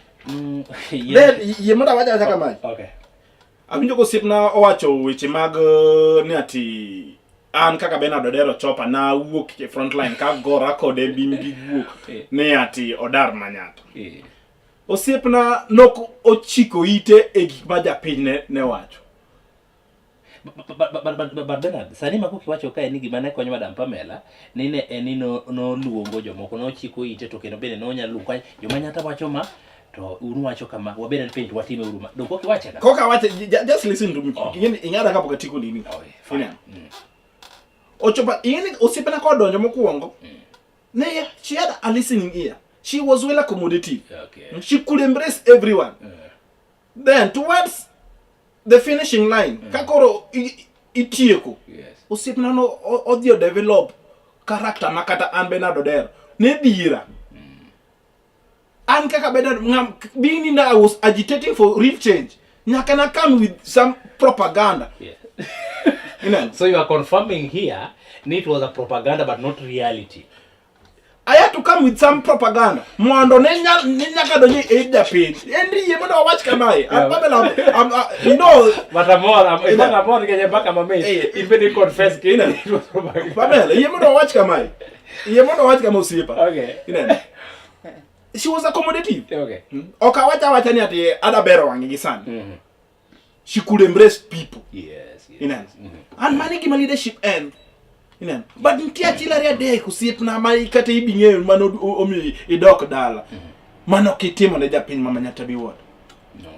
Speaker 2: Yeah.
Speaker 4: Then yie mondo awach awacha kamae.
Speaker 2: Okay.
Speaker 4: Awinjo ka osiepna owacho weche mag ni ati an kaka Bernard Odero Chopa nawuok e front line ka gora kode bim gi guok ni ati odar Manyatta. Osiepna nok ochiko ite e gik ma japiny ne, ne wacho.
Speaker 2: But Bernard, sani ma koki wacho kae ni gima ne konyo Madam Pamela ni ne en ni noluongo jomoko, nochiko ite to kendo bende nonyalo luongo ka joma Nyatta wacho ma to un wacho kama wabed piny to watime uru ma. Dong koki wache na.
Speaker 4: Koka wache just listen to me.
Speaker 2: Oh.
Speaker 4: Ing'eni ing'ada kapok atieko nini.
Speaker 2: Oh, yeah, fine.
Speaker 4: Ineno? Ochopo ing'eni osiepna kodonjo mokwongo. Ne she had a listening ear. She was well accommodative.
Speaker 2: Okay.
Speaker 4: She could embrace everyone. Then towards the finishing line, ka koro itieko.
Speaker 2: Yes.
Speaker 4: Osiepna no odhi o develop character ma kata an Bernard Odero. Ne dhira. An kaka Bernard ngam being in I was agitating for real change. Nyaka na come with some propaganda.
Speaker 2: Yeah.
Speaker 4: You know?
Speaker 2: So you are confirming here ni it was a propaganda but not reality.
Speaker 4: I had to come with some propaganda. Mondo ne nyaka donjo e japiny. En yie mondo awach kamae.
Speaker 2: Yeah.
Speaker 4: Pamela, you know,
Speaker 2: But amor, am,
Speaker 4: Ina.
Speaker 2: amor nikech mbaka mamit.
Speaker 4: Eh.
Speaker 2: In bende confess ki
Speaker 4: Ina.
Speaker 2: it was propaganda.
Speaker 4: Pamela, yie mondo awach kamae. Yie mondo awach kama osiepa.
Speaker 2: Okay.
Speaker 4: Ineno? She was accommodative.
Speaker 2: Okay.
Speaker 4: Ok awach awacha ni ati ada bero wang'e gi sani. She could embrace people.
Speaker 2: Yes, yes.
Speaker 4: Ineno? And mano e gima leadership en. Ineno? But nitie achiel ariyo adek osiepna ma kata ibi ng'eyo mano omiyo idok dala. Mano ok itimo ne japiny ma Manyatta Bi Ward.
Speaker 2: Okay.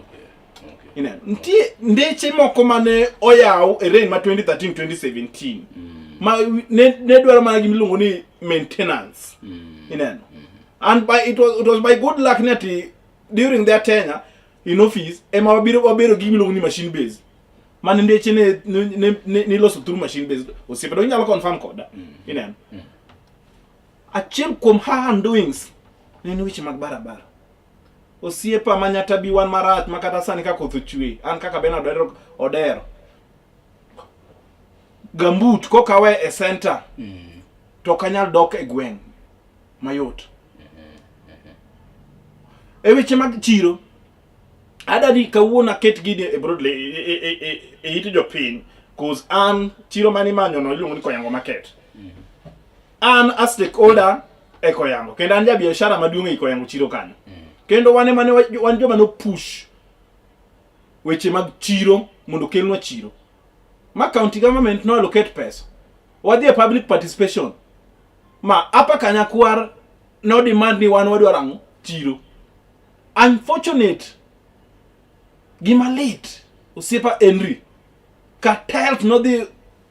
Speaker 2: Okay.
Speaker 4: Ineno? Nitie ndeche moko mane oyaw e reign ma 2013 2017 ma ne dwaro mana gima iluongo ni maintenance. Ineno? And by it was by good luck ni ati during their tenure in office ema wabiro wabedo gi gima iluongo ni machine base. Mane ndeche ne niloso through machine based osiepe to inyalo confirm koda. Ineno? Achiel kuom her undoings ne en weche mag barabara. Osiepa ma Nyata Bi wan marach ma kata sani ka koth ochwe an kaka Bernard Odero gambut kokawe e center to ok anyal dok e gweng' mayot. E weche mag chiro adani kawuono aket gini e broadly e it jopiny cause an chiro mane imanyo no iluongo ni Koyango Market. An a stakeholder e Koyango kendo an ja biashara maduong' e Koyango chiro kanyo. Kendo wan ema ne wan joma no push weche mag chiro mondo okelnwa chiro. Ma county government no allocate pesa. Wadhi e public participation. Ma apa Kanyakwar no demand ni wan wadwaro ang'o? Chiro. Unfortunate gima lit osiepa Henry cartels nodhi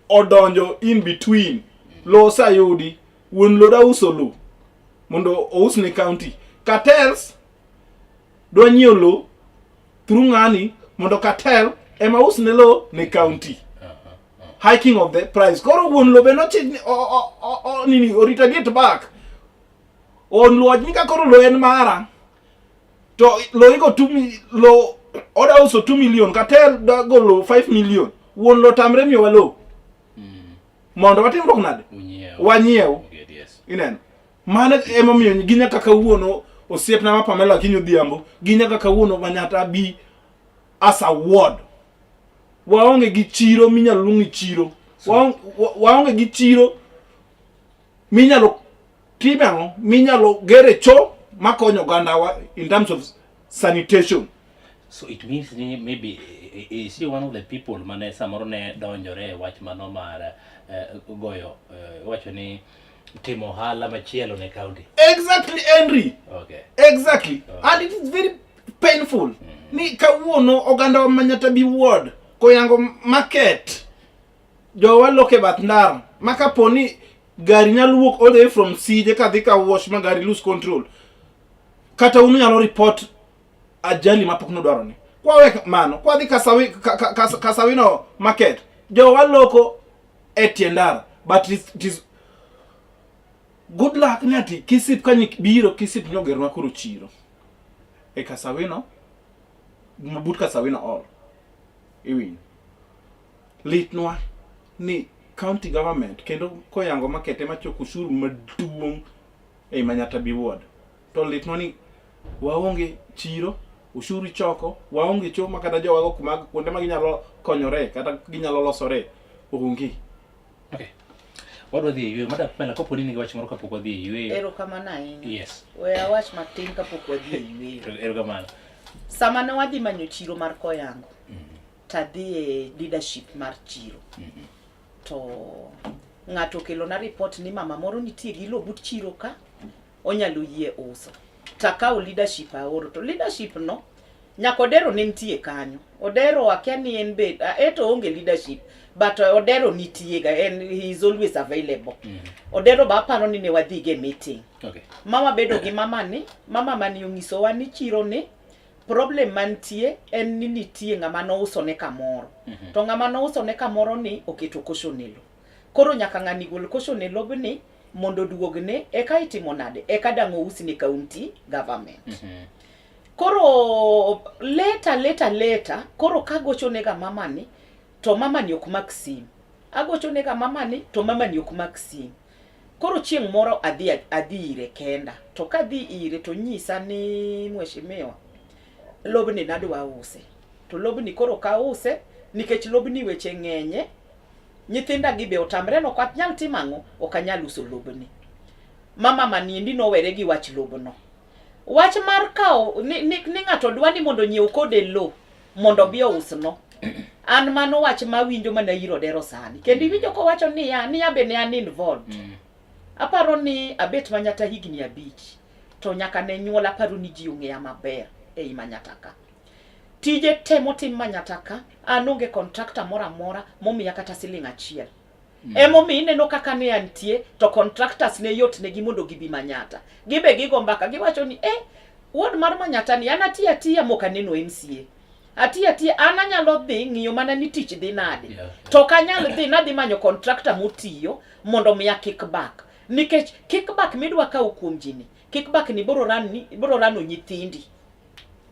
Speaker 4: odonjo in between lo osayudi wuon lo da uso lo mondo ous ne county cartels dwa nyiewo lo through ng'ani mondo cartel ema us ne lo ne county hiking of the price koro wuon lo be nochich ni nini orita get back on lo wach ni ka koro lo en mara to lo igo lo oda uso 2 million cartel da golo 5 million wuon lo tamre miyowa lo mondo watimruok nade wanyiew.
Speaker 2: Yes.
Speaker 4: Ineno mano emomiyo gi nyaka kawuono osiepna ma Pamela Akinyi Odhiambo gi nyaka kawuono Manyatta Bi as a ward waonge gi chiro minyalo luong ni chiro waonge gi chiro minyalo time ang'o minyalo gere cho makonyo ogandawa in terms of sanitation.
Speaker 2: So it means ni maybe is he one of the people mane samoro ne donjore e wach mano mar goyo wacho ni timo ohala machielo ne county.
Speaker 4: Exactly, Henry.
Speaker 2: Okay.
Speaker 4: Exactly. And it is very painful. Ni kawuono oganda wa Manyatta Bi Ward Koyango Market jowa lok e bath ndara ma kapo ni gari nyalo wuok all the way from Sije kadhi ka wash ma gari lose control kata un unyalo report ajali mapok nodwaro ni kwawe mano kwadhi Kasawi, Kasawino Market jowa loko e tie ndara but it is good luck ni ati Kisip kanyi biro Kisip nyogerwa koro chiro e Kasawino but Kasawino all. Iwinjo? Litnwa ni county government kendo koyango market ema choko ushuru maduong' ei Manyata B ward. To litnwa ni waonge chiro, ushuru ichoko, waonge cho ma kata jowago kuma kuonde ma ginyalo konyore kata ginyalo losore onge.
Speaker 2: Okay. Wadwa dhi e yueyo. Madam Pamela, kapo ni in gi wach moro kapok wadhi e yueyo.
Speaker 3: Erokamano ahinya.
Speaker 2: Yes.
Speaker 3: We awach matin kapok wadhi e yueyo.
Speaker 2: Erokamano.
Speaker 3: Sama ne wadhi manyo chiro mar Koyango, tadhi e leadership mar chiro. To ng'ato okelona report ni mama moro nitie gi lo but chiro ka, onyalo yie uso. Takawo leadership aoro, to leadership no nyaka Odero ne nitie kanyo. Odero akia ni en be, eto oonge leadership, but Odero nitie ga, en he is always available. Odero ba aparo ni ne wadhi ge meeting. Ma wabedo gi mama ni, ma mama ni onyisowa ni chiro ni problem mantie en ni nitie ng'ama nouso ne kamoro. To ng'ama nouso ne kamoro ni oketo caution e lo. Koro nyaka ng'ani gol caution e lobni mondo oduogne eka itimo nade? Eka dang' ousne county government. Koro later later later koro kagochonega mama ni to mama ni ok mak sim. Agochonega mama ni to mama ni ok mak sim. Koro chieng' moro adhi adhi ire kenda. To kadhi ire to nyisa ni mheshimiwa lobni nadwa use. To lobni koro kause nikech lobni weche ng'enye nyithinda gi be otamre no ok anyal timo ang'o ok anyal uso lobni. Mama maniendi nowere gi wach lobno. Wach mar kawo ni, ni, ni ng'ato dwa ni mondo onyiew kode lo mondo obi ousno. An mano wach mawinjo mana ir Odero sani. Kendo iwinjo kowacho niya, niya be ne an involved. Aparo ni abet Manyata higni 5 to nyaka ne nyuol aparo ni ji ong'eya maber ei Manyata ka. Tije te motim Manyata ka, an onge contractor moro amora momiya kata siling achiel. Emomiyo ineno kaka ne antie to contractors ne yot negi mondo gibi Manyata. Gibe gigo mbaka giwacho ni ward mar Manyata ni an atiyo atiya mok aneno MCA. Atiyo atiya an anyalo dhi ng'iyo mana ni tich dhi nade. To ok anyal dhi nadhi manyo contractor motiyo mondo miya kickback. Nikech kickback midwa kawo kuom ji ni, kickback ni biro ran ni biro rano nyithindi.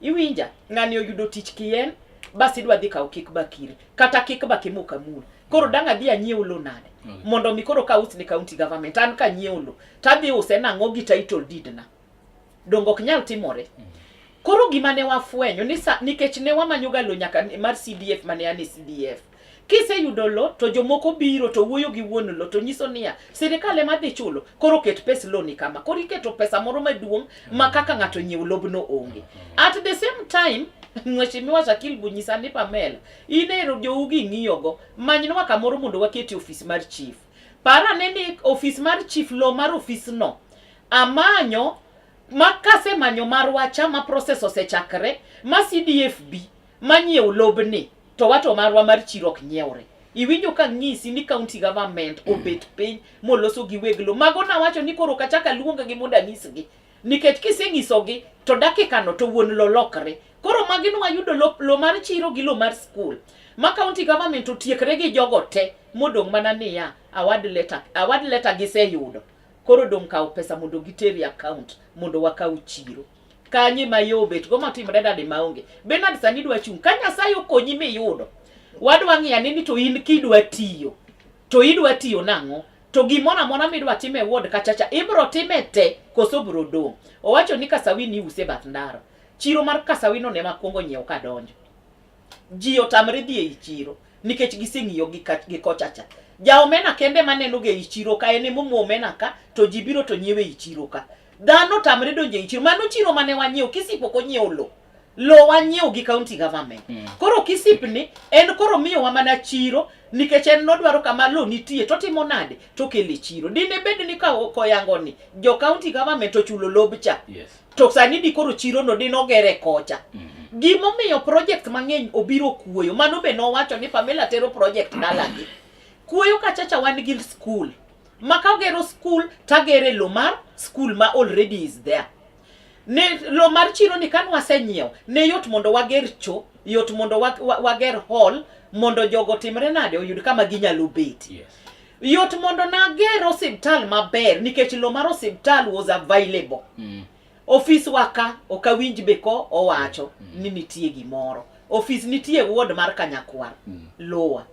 Speaker 3: Iwinja? Ng'ani oyudo tich kien, bas idwa dhi kawo kickback ire. Kata kickback ema ok amul. Koro dang' adhi anyiew lo nade? Mondo mi koro kaus ne county government, an kanyiewo lo, tadhi use nang'o gi title deed na? Donge ok nyal timore? Koro gima ne wafwenyo ni sa, nikech ne wamanyo ga lo nyaka mar CDF mane an e CDF. Kiseyudo lo to jomoko biro to wuoyo gi wuon lo to nyiso niya, sirikal ema dhi chulo, koro ket pes lo ni kama. Koro iketo pesa moro maduong' ma kaka ng'ato nyiew lobno onge. At the same time, Mheshimiwa Shakil Bunyisa ni Pamela, in ero jougi ing'iyogo, manynwa kamoro mondo waketie ofis mar chief. Par ane ni ofis mar chief, lo mar ofis no, amanyo ma kasemanyo marwa cha ma process osechakre, ma CDF bi, manyiew lobni, to wato marwa mar chiro ok nyiewre. Iwinjo ka ng'isi ni county government obet piny moloso gi weg lo. Mago nawacho ni koro kachak aluong gi mondo anyisgi. Nikech kisenyisogi to dakika no to wuon lo lokre. Koro magi nwayudo lo, lo mar chiro gi lo mar school. Ma county government otiekre gi jogo te modong' mana niya award letter, award letter giseyudo. Koro dong' kawo pesa mondo giter e account mondo wakaw chiro. Kanye ma yo obet go matimre nade maonge. Bernard sani dwa chung'. Ka Nyasaye okonyi miyudo, wadwa ng'iyo ane ni to in kidwa tiyo, to idwa tiyo nang'o? To gimoro amora midwa timo e ward kachacha, ibro time te koso bro dong'? Owacho ni Kasawini iuse bath ndara. Chiro mar Kasawino ne makwongo nyiewo kadonjo. Ji otamre dhi ei chiro nikech giseng'iyo gi gi kocha cha. Ja omena kende maneno ga ei chiro ka en emomo omena ka to ji biro to nyiewo ei chiro ka. Dhano otamre donjo ei chiro. Mano chiro mane wanyiewo, Kisip ok onyiewo lo. Lo wanyiewo gi county government. Koro Kisip ni en koro miyowa mana chiro nikech en nodwaro kama lo nitie to timo nade to kele chiro. Dine bed ni ka koyango ni jo county government ochulo lob cha. To sani di koro chiro no dine ogere kocha. Gimomiyo project mang'eny obiro kuoyo, mano be nowacho ni Pamela tero project dalagi. Kuoyo kachacha wan gi school. Ma ka ogero school tagere lo mar school ma already is there. Ne lo mar chiro ni kan wasenyiewo, ne yot mondo wager cho, yot mondo wager hall, mondo jogo timre nade oyud kama ginyalo betie. Yot mondo nager osiptal maber nikech lo mar osiptal was available. Ofis wa ka ok awinj be ko owacho ni nitie gimoro. Ofis nitie e ward mar Kanyakwar. Lower.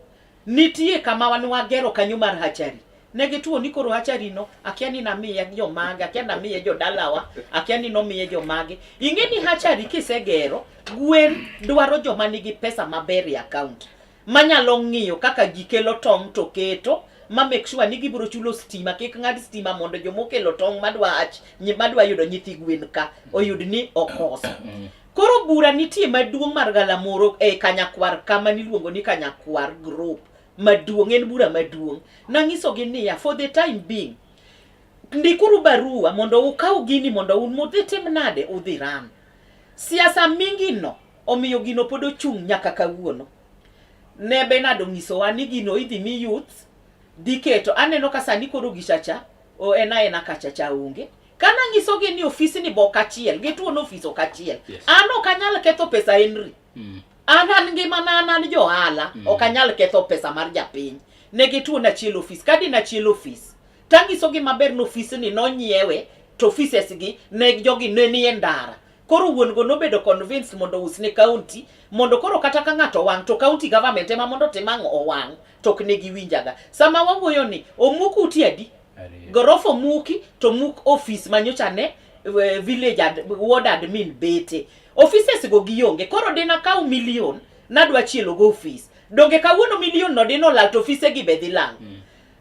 Speaker 3: Nitie kama wan wagero kanyo mar hachari. Ne gituo ni koro hachari no, akia ni namiye jomage, akia namiye jodalawa, akia ni nomiye jomage. Ing'e ni hachari kisegero, gwen dwaro joma nigi pesa maber e account. Manyalo ng'iyo kaka ji kelo tong' to keto, ma make sure ni gibiro chulo stima, kik ng'ad stima mondo jomokelo tong' madwa hach, madwa yudo nyithi gwen ka, oyud ni okoso. Koro bura nitie maduong' mar galamoro e Kanyakwar kama niluongo ni Kanyakwar Group maduong' en bura maduong'. Nanyisogi niya for the time being ndikuru barua mondo ukaw gini mondo un mudhi tim nade udhi ran. Siasa mingi no omiyo gino pod ochung' nyaka kawuono. Ne Bernard onyisowa ni gino idhi mi youth dhi keto aneno ka sani koro gichacha o en aena kacha cha onge. Kana nyisogi ni ofisni bo kachiel, gituo ni ofis ok achiel.
Speaker 2: Yes.
Speaker 3: An ok anyal ketho pesa Henry. An an ngimana an an johala, ok anyal ketho pesa mar japiny. Ne gituo na achiel ofis, ka dina achiel ofis, tanyisogi maber ni ofisni nonyiewe to offices gi ne jogi ne nie ndara. Koro wuon go nobedo convinced mondo ousne county mondo koro kata ka ng'ato owang' to county government ema mondo otim ang'o owang' to ok ne giwinjaga. Sama wawuoyo ni omuk ute adi? Gorofa omuki to omuk ofis manyocha ne village ad, ward admin bete. Offices go gionge. Koro dina kaw million nadwa chielo go ofis. Donge kawuono million no dino lal to ofise gi be dhi lal.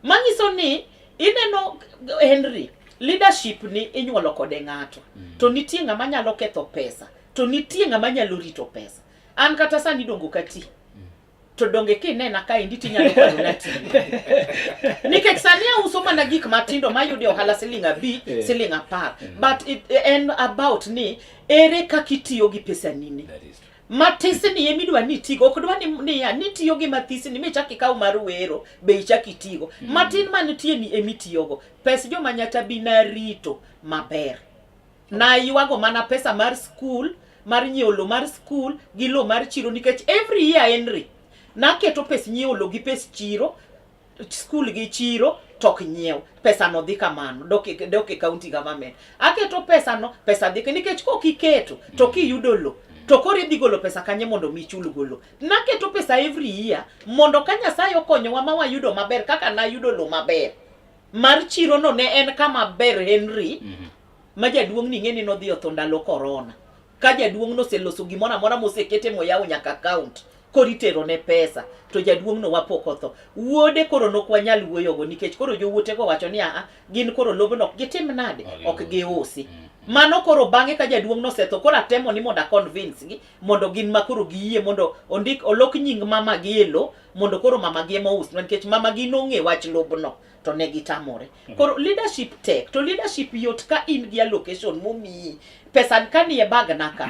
Speaker 3: Manyiso ni ineno Henry leadership ni inyuolo kode ng'ato. To nitie ng'ama nyalo ketho pesa. To nitie ng'ama nyalo rito pesa. An kata sani dongo kati. To donge kinena kaendi tinyalo paro na tiyo. Nikech sani auso mana gik matindo mayudo e ohala siling 5, siling 10. But it, en about ni ere kaka itiyo gi pesa nini.
Speaker 2: That is true.
Speaker 3: Matisni emidwa ni itigo, ok dwa ni niya nitiyo gi mathisni michak ikaw mar wero be ichak itigo. Matin manitie ni emitiyogo. Pes joma Nyatabi narito maber. Naywago mana pesa mar skul, mar nyiewo lo mar skul gi lo mar chiro nikech every year Henry naketo pes nyiewo lo gi pes chiro skul gi chiro to ok nyiew pesa no dhi kamano dok e county government aketo pesa no pesa dhi nikech kok iketo to kiyudo lo to koro idhi golo pesa kanye mondo mi ichul go lo naketo pesa every year mondo ka Nyasaye okonyowa ma wayudo maber kaka nayudo lo maber mar chiro no ne en kama ber Henry ma jaduong' ni ing'e ni nodhi otho ndalo corona ka jaduong' noseloso gimoro amora mosekete moyawo nyaka account koro itero ne pesa to jaduong' no wapok otho wuode koro nok wanyal wuoyogo nikech koro jowuotego wacho ni aa gin koro lobno ok gitim nade ok giusi mano koro bang'e ka jaduong' nosetho koro atemo ni mondo a convince gi mondo gin ma koro giyie mondo ondik olok nying mama gi e lo mondo koro mama gi ema ousnwa nikech mama gi nong'e wach lobno to ne gitamore. Koro leadership tek to leadership yot ka in gi allocation momiyi pesa ka nie bag na ka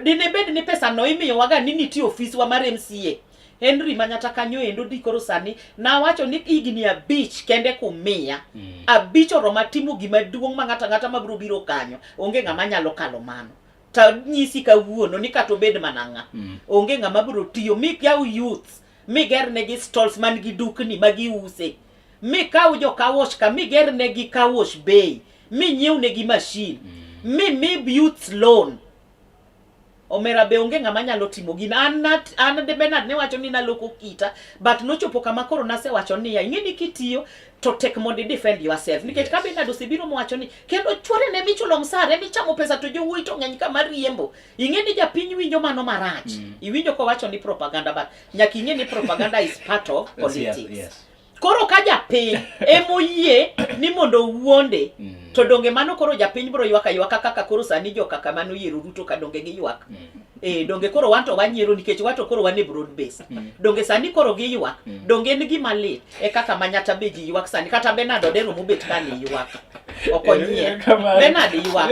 Speaker 3: dine bed ni pesa no imiyowaga ni nitie ofiswa mar MCA Henry Manyata kanyo endo di koro sani nawacho ni higni 5 kende kumiya 5 oroma timo gima duong' ma ng'ato ang'ata mabiro biro kanyo onge ng'ama nyalo kalo mano tanyisi kawuono ni kata obed mana ng'a onge ng'ama biro tiyo mi yaw youths mi gernegi stalls man gi dukni ma giuse mi kaw jo car wash ka mi gernegi car wash bay mi nyiewnegi machine mi mi youths loan omera be onge ng'ama nyalo timo gino an an de Bernard ne wacho ni naloko kita but nochopo kama koro nasewacho niya ing'e ni kitiyo to tek mondo i defend yourself nikech ka Bernard osebiro mowacho ni kendo chwore ne michulo msara emichamo pesa to jowuoyi to ng'eny ka mariembo ing'e ni japiny winjo mano marach iwinjo kowacho ni propaganda but nyaka ing'e ni propaganda is part of politics
Speaker 2: Yes.
Speaker 3: Koro ka japiny emoyie ni mondo owuonde to donge mano koro japiny biro ywak aywaka kaka koro sani joka kama noyiero Ruto ka donge giywak donge koro wan to wanyiero nikech wato koro wan e broad base donge sani koro giywak donge en gima lit e kaka Manyata be ji ywak sani kata Bernard Odero mobet ka ni ywak ok onyier Bernard ywak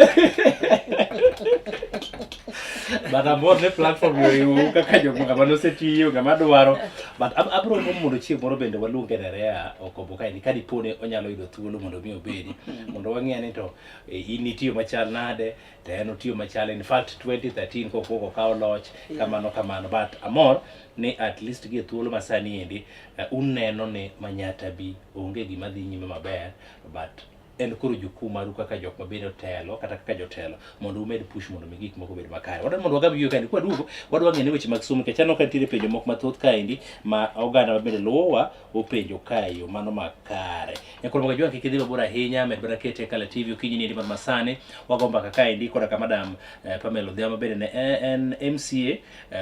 Speaker 2: But amor ne platform yoriwu kaka jok ng'ama nosetiyo ng'ama dwaro but abro gombo mondo chieng' moro bende waluong Nerea Okombo kaendi ka dipo ni onyalo yudo thuolo mondo mi obedi mondo wang'e ni to in itiyo machal nade to en otiyo machal in fact 2013 kokuongo okawo loch kamano kamano but amor ni at least gi e thuolo ma sani endi uneno ni Manyata bi onge gima dhi nyime maber but En koro jukumu maru kaka jok ma bende otelo kata kaka jotelo mondo umed push mondo mi gik moko obed makare. Wadwa mondo wagam yueyo kaendi kwaduogo wadwa ng'eyo ni weche mag somo nikech aneno ka nitiere penjo moko mathoth kaendi ma oganda ma bende luwowa openjo kae yo mano makare. Nyakoro moga jwang' kik idhi mabor ahinya med mana kete e Kala TV okinyi niendi mar masani wago mbaka kaendi koda ka madam Pamela Odhiambo bende ne en MCA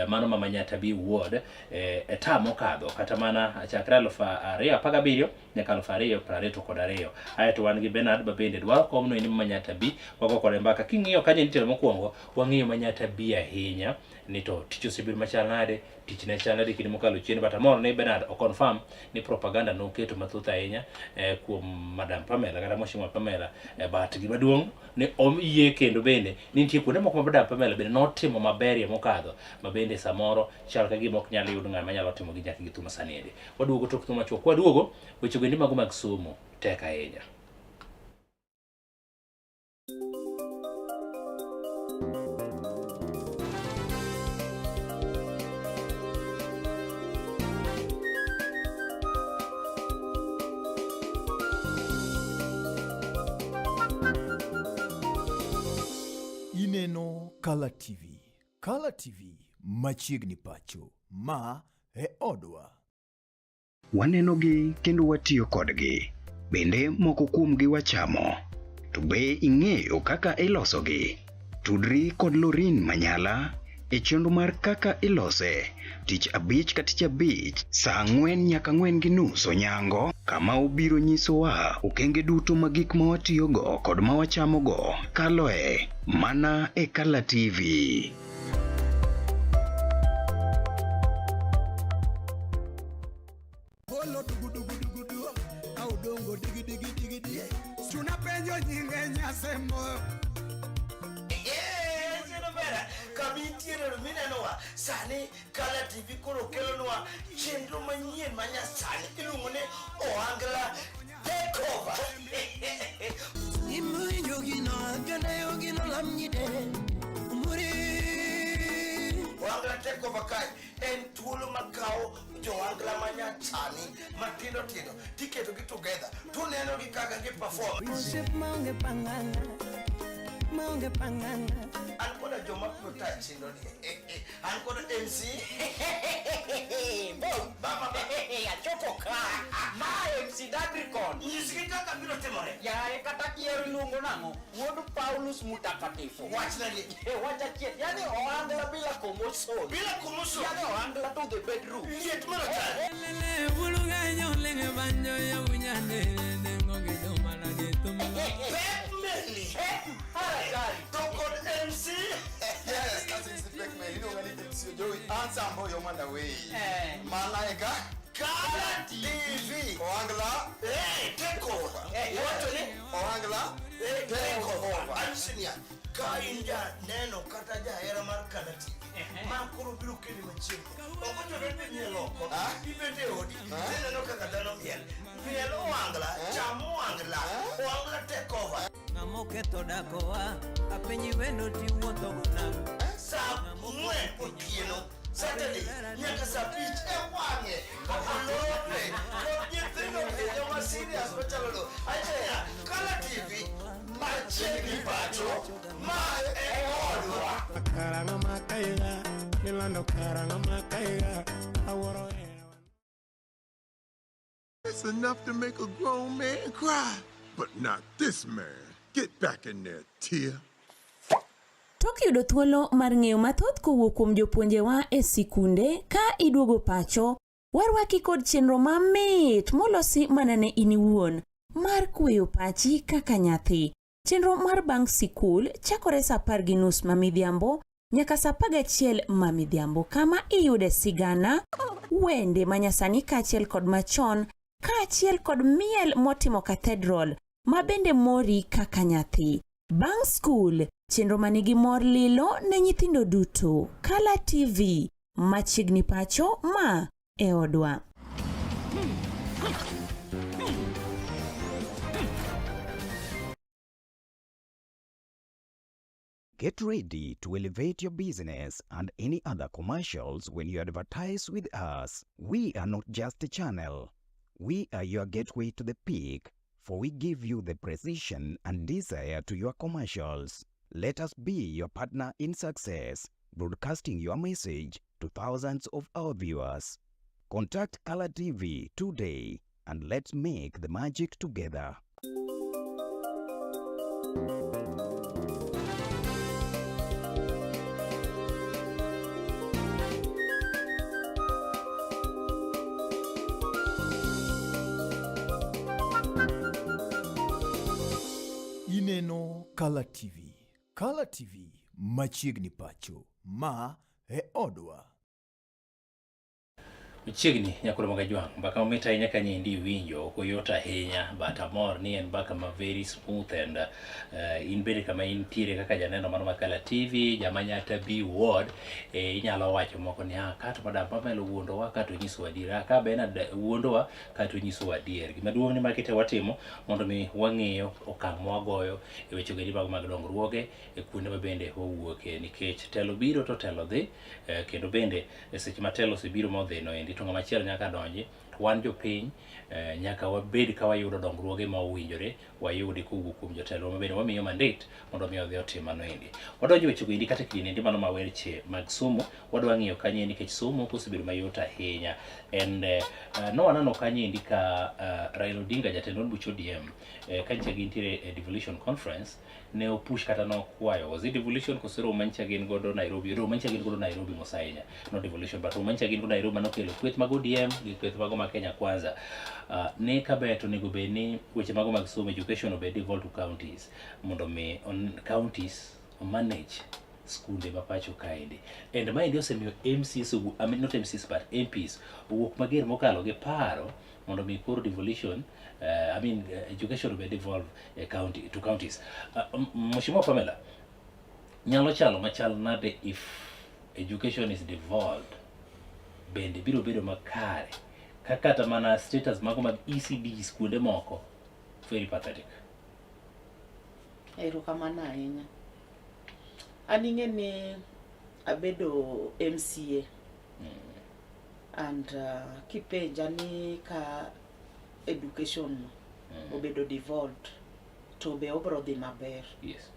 Speaker 2: mano ma Manyatta B Ward e term mokadho kata mana chakre 2017 nyaka 2022. Aeto wan gi Bernard ma bende dwaro komno endi ma Manyatta B wago kode mbaka. King'iyo kanyo nitie mokwongo wang'iyo Manyatta B ahinya ni to tich osebedo machal nade, tich ne chal nade kinde mokalo chien, but amor ni Bernard o confirm ni propaganda noketo mathoth ahinya kuom Madam Pamela kata Mheshimiwa Pamela but gima duong' ni oyie kendo bende ni nitie kuonde moko ma Madam Pamela bende notimo maberie mokadho ma bende samoro chal ka gima ok nyal yud ng'ama nyalo timo gi nyaka gi thuma sani endi. Waduogo tok thuma machuok. Kwaduogo weche goendi mago mag somo tek ahinya.
Speaker 1: Ineno Kala TV. Kala TV machiegni pacho. Ma e odwa.
Speaker 5: Wanenogi kendo watiyo kodgi. Bende moko kuomgi wachamo. To be ing'eyo kaka ilosogi? Tudri kod Lorin Manyala e chenro mar kaka ilose tich abich ka tich abich saa ang'wen nyaka ang'wen gi nus onyango kama obiro nyisowa okenge duto ma gik ma watiyogo kod ma wachamogo kaloe mana e Kala TV.
Speaker 6: Polo dugu dugu dugu du, au dongo digi digi digi di. Tunapenjo nyinge nyasembo.
Speaker 7: Kamintiere minenowa sani Kala TV koro kelonwa chenro manyien ma nyasani iluongo ni Ohangla Takeover. Ohangla Takeover kae en thuolo makawo jo-ohangla manyasani matindo tindo tiketogi together tuneno gi kaka gi perform. An koda joma biro tayo chenro ni. An koda MC. Baba,
Speaker 8: Achopo ka. Ma MC Dadricon.
Speaker 7: Nyisgi kaka biro timore.
Speaker 8: Yaye kata kiero iluongo nang'o? Wuod Paulus Mutakatifu.
Speaker 7: Wachna gi.
Speaker 8: Wach achiel. Yani ohangla bila commotion.
Speaker 7: Bila commotion.
Speaker 8: Yani ohangla to the bedroom.
Speaker 7: Liet mar atari. Pep Meli. To kod MC.
Speaker 9: Yes, that's MC Pep Meli. Iluonga ni MC Joey. Answer yo manda wei. Mana eka
Speaker 7: Kala TV.
Speaker 9: Ohangla.
Speaker 7: Hey, take over. Wacho ni
Speaker 9: Ohangla.
Speaker 7: Take over. Ansinia. Ka in ja neno kata jahera mar Kala TV. Ma koro biro keli machiegni. Ok ochuno ni imiel oko. Ibet e odi. Tineno kaka dhano miel. Miel ohangla, cham ohangla. Ohangla take over.
Speaker 6: Ng'ama dakowa, apenji wendo tiwuotho go nang'o?
Speaker 7: Sa 4 otieno Saturday nyaka sa 5 e wang'e olope kod nyithindo e joma serious machalo no. Acheya Kala TV machiegni pacho ma e odwa.
Speaker 6: Karanga makaiga, nilando karanga makaiga, awuoro hera.
Speaker 10: It's enough to make a grown man cry, but not this man. Get back in there, Tia.
Speaker 11: Tok yudo thuolo mar ng'eyo mathoth kowuok kuom jopuonjewa e sikunde ka iduogo pacho, warwaki kod chenro mamit molosi mana ne in iwuon mar kweyo pachi kaka nyathi. Chenro mar bang' sikul chakore saa 10:30 ma midhiambo nyaka saa 11 ma midhiambo kama iyude sigana, wende manyasani kaachiel kod machon kaachiel kod miel motimo cathedral ma bende mori kaka nyathi. Bang' skul, chenro manigi mor lilo ne nyithindo duto. Kala TV, machiegni pacho ma e odwa.
Speaker 5: Get ready to elevate your business and any other commercials when you advertise with us. We are not just a channel. We are your gateway to the peak. for we give you the precision and desire to your commercials. Let us be your partner in success, broadcasting your message to thousands of our viewers. Contact Color TV today and let's make the magic together.
Speaker 1: Ineno Kala TV. Kala TV machiegni pacho. Ma e odwa.
Speaker 2: Machiegni nyakoro mag Ajwang', mbaka mamit ahinya ka nyendi iwinjo, ok oyot ahinya but amor ni en mbaka ma very smooth and uh, in bende kama intiere kaka janeno mano Makala TV, Jamanyata B Ward, eh, inyalo wacho moko ni ah, kato madam Pamela wuondowa kato onyisowa adier, ah, ka Bernard wuondowa kato onyisowa adier. Gima duong' ni magi te watimo mondo mi wang'iyo okang' ma wagoyo e weche goendi mag mag dongruoge e kuonde ma bende wawuoke nikech telo biro to telo dhi eh, kendo bende e seche ma telo osebiro modhi no endi to ng'ama chielo nyaka donji to wan jopiny eh, nyaka wabed ka wayudo dongruoge ma owinjore wayudi kowuok kuom jotelo ma bende wamiyo mandate mondo mi odhi otim mano endi. Wadonjo weche go endi kata kinde endi mano ma weche mag somo wadwa ng'iyo kanyo endi nikech somo kosebedo mayot ahinya and eh, no waneno kanyo endi ka uh, Raila Odinga jatend od buch ODM eh, ka nyicha gintiere e devolution conference ne opush kata nokwayo was it devolution koso romo manyicha gin godo Nairobi romo manyicha gin godo Nairobi mos ahinya not devolution but romo manyicha gin godo Nairobi manokelo kweth mag ODM gi kweth mago mag Kenya Kwanza uh, ne kaber to onego bed ni weche mago mag somo education obed devolved to counties mondo mi on, counties manage skunde ma pacho kaendi and maendi osemiyo MCs I mean, not MCs but MPs owuok mager mokalo gi paro mondo mi koro devolution uh, I mean uh, education obed devolve uh, county, to counties. Uh, Mheshimiwa Pamela, nyalo chalo machal nade if education is devolved bende biro bedo makare ka kata mana status mago mag ECDs kuonde moko very pathetic.
Speaker 3: Erokamano ahinya. An ing'e ni abedo MCA and uh, kipenja ni ka education no mm. obedo devolved to be obro dhi maber.
Speaker 2: Yes.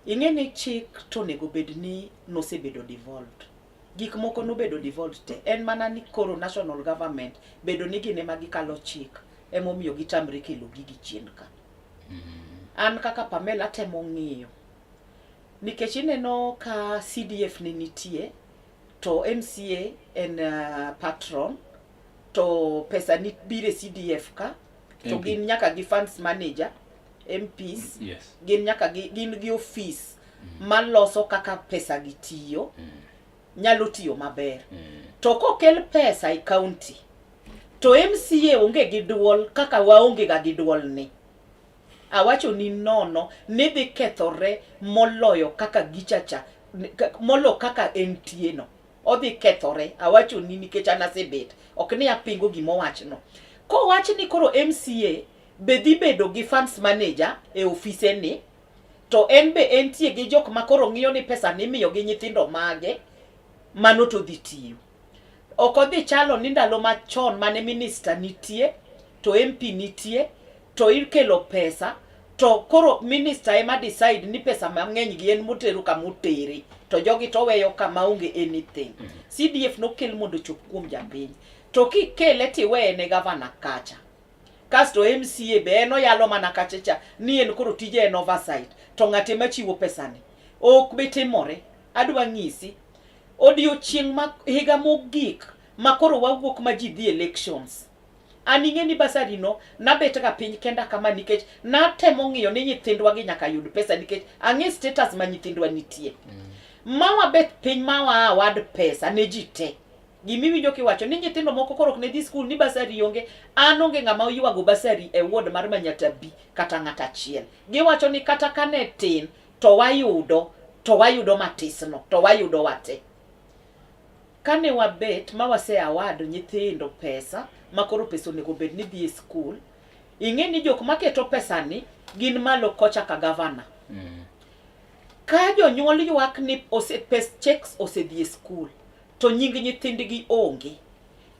Speaker 3: Ing'e ni chik to onego bed ni nosebedo devolved. Gik moko nobedo devolved te. En mana ni koro national government bedo ni gin ema gikalo chik emomiyo gitamre kelo gigi chien ka. Mm. An kaka Pamela atemo ng'iyo nikech ineno ka CDF ne nitie to MCA en uh, patron to pesa ni biro e CDF ka to
Speaker 2: MP.
Speaker 3: gin nyaka gi funds manager MPs
Speaker 2: Yes.
Speaker 3: gin nyaka gi, gin gi office maloso kaka pesa gi tiyo nyalo tiyo maber to kokel pesa e county to MCA onge gi duol kaka waonge ga gi duol ni Awacho ni nono ni dhi kethore moloyo kaka gichacha molo kaka entie no. Odhi kethore awacho ni nikech an asebet. Ok ni apingo gima owachno. Kowach ni koro MCA be dhi bedo gi funds manager e ofise ni to en be entie gi jok ma koro ng'iyo ni pesa ni imiyo gi nyithindo mage mano to dhi tiyo. Ok odhi chalo ni ndalo machon mane minister nitie to MP nitie to ikelo pesa to koro minister ema decide ni pesa mang'eny gi en motero kama otere to jogi to weyo kama onge anything. Mm -hmm. CDF nokel mondo ochop kuom japiny to kikele tiweye ne gavana kacha kasto MCA be en oyalo mana kacha cha ni en koro tije en oversight to ng'ate machiwo pesani ok bi timore. Adwa ng'isi odiochieng' ma higa mogik ma koro wawuok ma ji dhi elections An ing'e ni basari no nabet ga piny kenda kama nikech natemo ng'iyo ni nyithindwa gi nyaka yud pesa nikech ang'e status ma nyithindwa nitie. Mm. Ma wabet piny ma wa award pesa ne ji te. Gimiwinjo kiwacho ni nyithindo moko koro ok ne dhi skul ni basari onge. An onge ng'ama oywago basari e ward mar Manyata B kata ng'at achiel. Giwacho ni kata kane tin to wayudo to wayudo matisno to wayudo wate. Kane wabet ma wase award nyithindo pesa ma koro pesa onego bed ni dhi e skul, ing'e ni jok maketo pesa ni gin malo kocha ka gavana. Mm. Ka jonyuol ywak ni ose, pes, checks osedhi e skul to nying nyithindgi onge.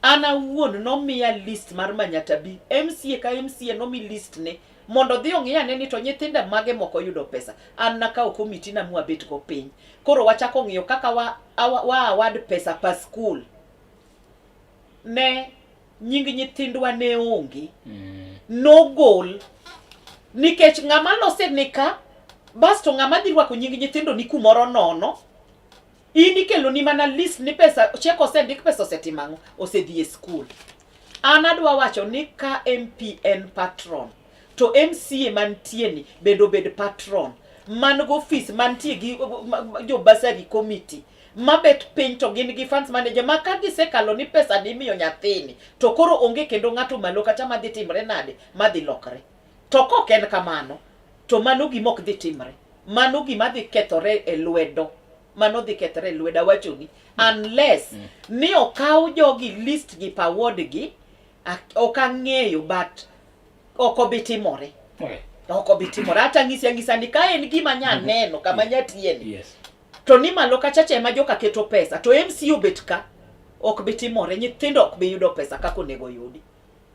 Speaker 3: An awuon nomiya list mar Manyata B. MCA ka MCA nomi list ne mondo odhi ong'i ane ni to nyithinda mage moko yudo pesa. An nakawo komiti na mwabet go piny. Koro wachako ng'iyo kaka wa, wa, wa award pesa pa skul. Ne nying nyithindwa ne onge. Nogol nikech ng'ama lose ni ka basto ng'ama dhi rwako nying nyithindo ni kumoro nono In ikeloni mana list ni pesa check osendik pesa osetimo ang'o osedhi e skul. An adwa wacho ni ka MP en patron to MCA mantie ni bende obed patron man go ofis mantie gi jo bursary committee mabet piny to gin gi funds manager ma ka gisekalo ni pesa ni imiyo nyathini to koro onge kendo ng'ato malo kacha madhi timre nade madhi lokre. To kok en kamano to mano gima ok dhi timre. Mano gima dhi kethore e lwedo. Mano dhi kethore e lwedo awachoni. Unless ni okaw jogi list gi pa ward gi ok ang'eyo but ok obi timore.
Speaker 2: Okay.
Speaker 3: Ok obi timore. Hata ang'isi ang'isa ni ka en gima nya neno kama nya tiye ni.
Speaker 2: Yes.
Speaker 3: To ni malo kacha cha ema joka keto pesa to MC obet ka ok bi timore. Nyithindo ok bi yudo pesa kaka onego yudi.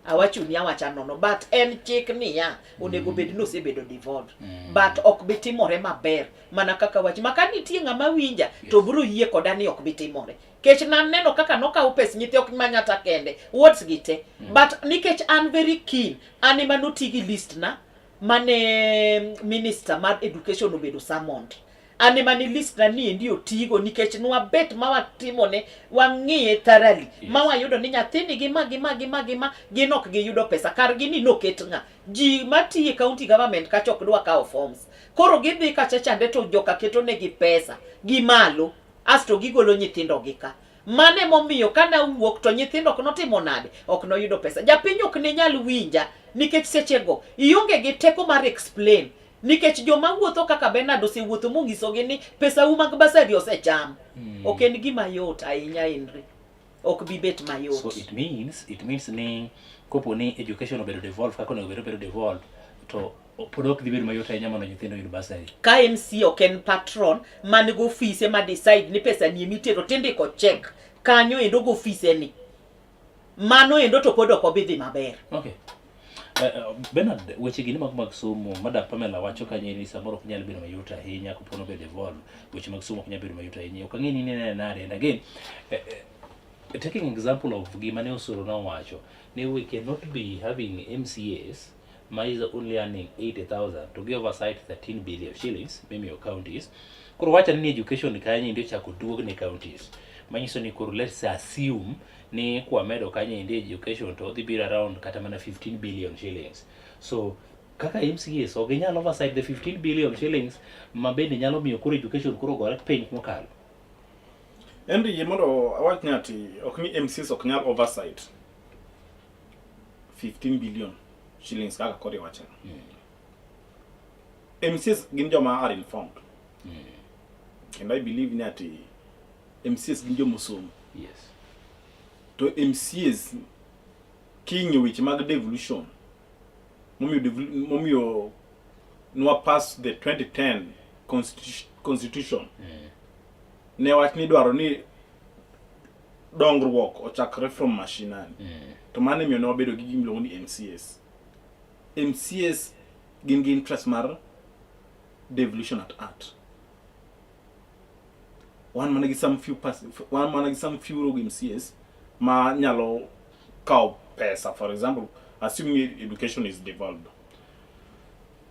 Speaker 3: Awachoni awacha nono but en chik niya onego bed ni osebedo devolved but ok bi timore maber mana kaka wach ma ka nitie ng'ama winja to biro yie koda ni ok bi timore kech naneno kaka nokawo pes nyithi ok manyata kende wards gi te but nikech an very keen an ema noti gi list na mane minister mar education obedo summoned an ema ni list na ni endi otigo nikech nwabet ma watimone wang'iye thoroughly ma wayudo ni nyathini gi ma gi ma gi ma gi ma gin ok giyudo pesa kargi ni noket ng'a ji matiyo e county government kacha ok dwa kawo forms koro gidhi kacha chande to joka keto negi pesa gi malo asto gigolo nyithindo gi ka mano emomiyo ka nawuok to nyithindo ok notimo nade ok noyudo pesa japiny ok ne nyal winja nikech sechego ionge gi teko mar explain nikech joma wuotho kaka Bernard osewuotho monyisogi ni pesau mag basari osecham. Ok en gima yot ahinya Henry. Ok bi bet mayot.
Speaker 2: So it means it means ni kopo ni education obedo devolved kaka onego bed obedo devolved to pod ok dhi bedo mayot ahinya mondo nyithindo oyud bursary.
Speaker 3: Ka MC ok en patron man gi ofise ma decide ni pesa ni emitero tindiko check kanyo endo go ofise ni. Mano endo to pod ok obi dhi maber.
Speaker 2: Okay. Bernard, weche gini mag mag somo, Madam Pamela wacho kanyo ni samoro ok nyal bedo mayot ahinya kopo nobedo devolved. Weche mag somo ok nyal bedo mayot ahinya. Ok ang'e ni inene nade. And again, taking example of gima ne Osoro nowacho, ni we cannot be having MCAs ma is only earning 80,000 to give oversight 13 billion shillings mimiyo counties. Koro wacha ni education kanyo endi ochako duog ne counties. Manyiso ni koro let's assume ni kwamedo kanyo endi education to odhi biro around kata mana 15 billion shillings. So kaka MCAs ok ginyal oversight the 15 billion shillings ma bende nyalo miyo koro education koro gore piny mokalo.
Speaker 4: Henry, yie mondo awach ni ati ok ni MCAs ok nyal oversight 15 billion shillings kaka koro iwacho. MCAs gin joma are informed. Kendo I believe ni ati MCAs gin joma osomo.
Speaker 2: Yes.
Speaker 4: To MCAs king'iyo weche mag devolution momiyo momiyo nwa pass the 2010 constitution ne wach ni idwaro ni dongruok ochakre from mashinani. To mano emiyo ne wabedo gi gima iluongo ni MCAs. MCAs gin gi interest mar devolution at heart. Wan mana gi some few wan mana gi some few rogue MCAs ma nyalo kawo pesa for example assuming education is devolved.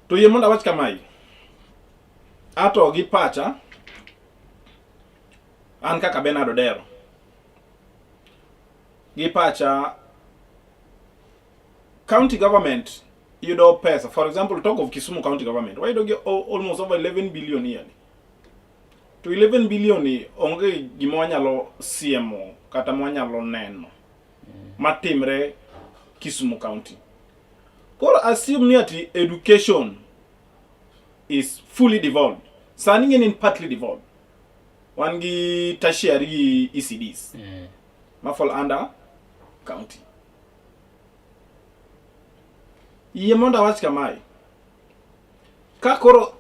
Speaker 4: To yie mondo awach kamae. Ato gi pacha an kaka Bernard Odero gi pacha county government yudo pesa for example talk of Kisumu county government wayudo gi almost over 11 billion yearly to 11 billion ni onge gima wanyalo siemo kata mwanyalo neno matimre Kisumu county koro assume ni ati education is fully devolved sani ng'eni en partly devolved wan gi tertiary gi ECDs ma fall under county yie mondo awach kamae ka koro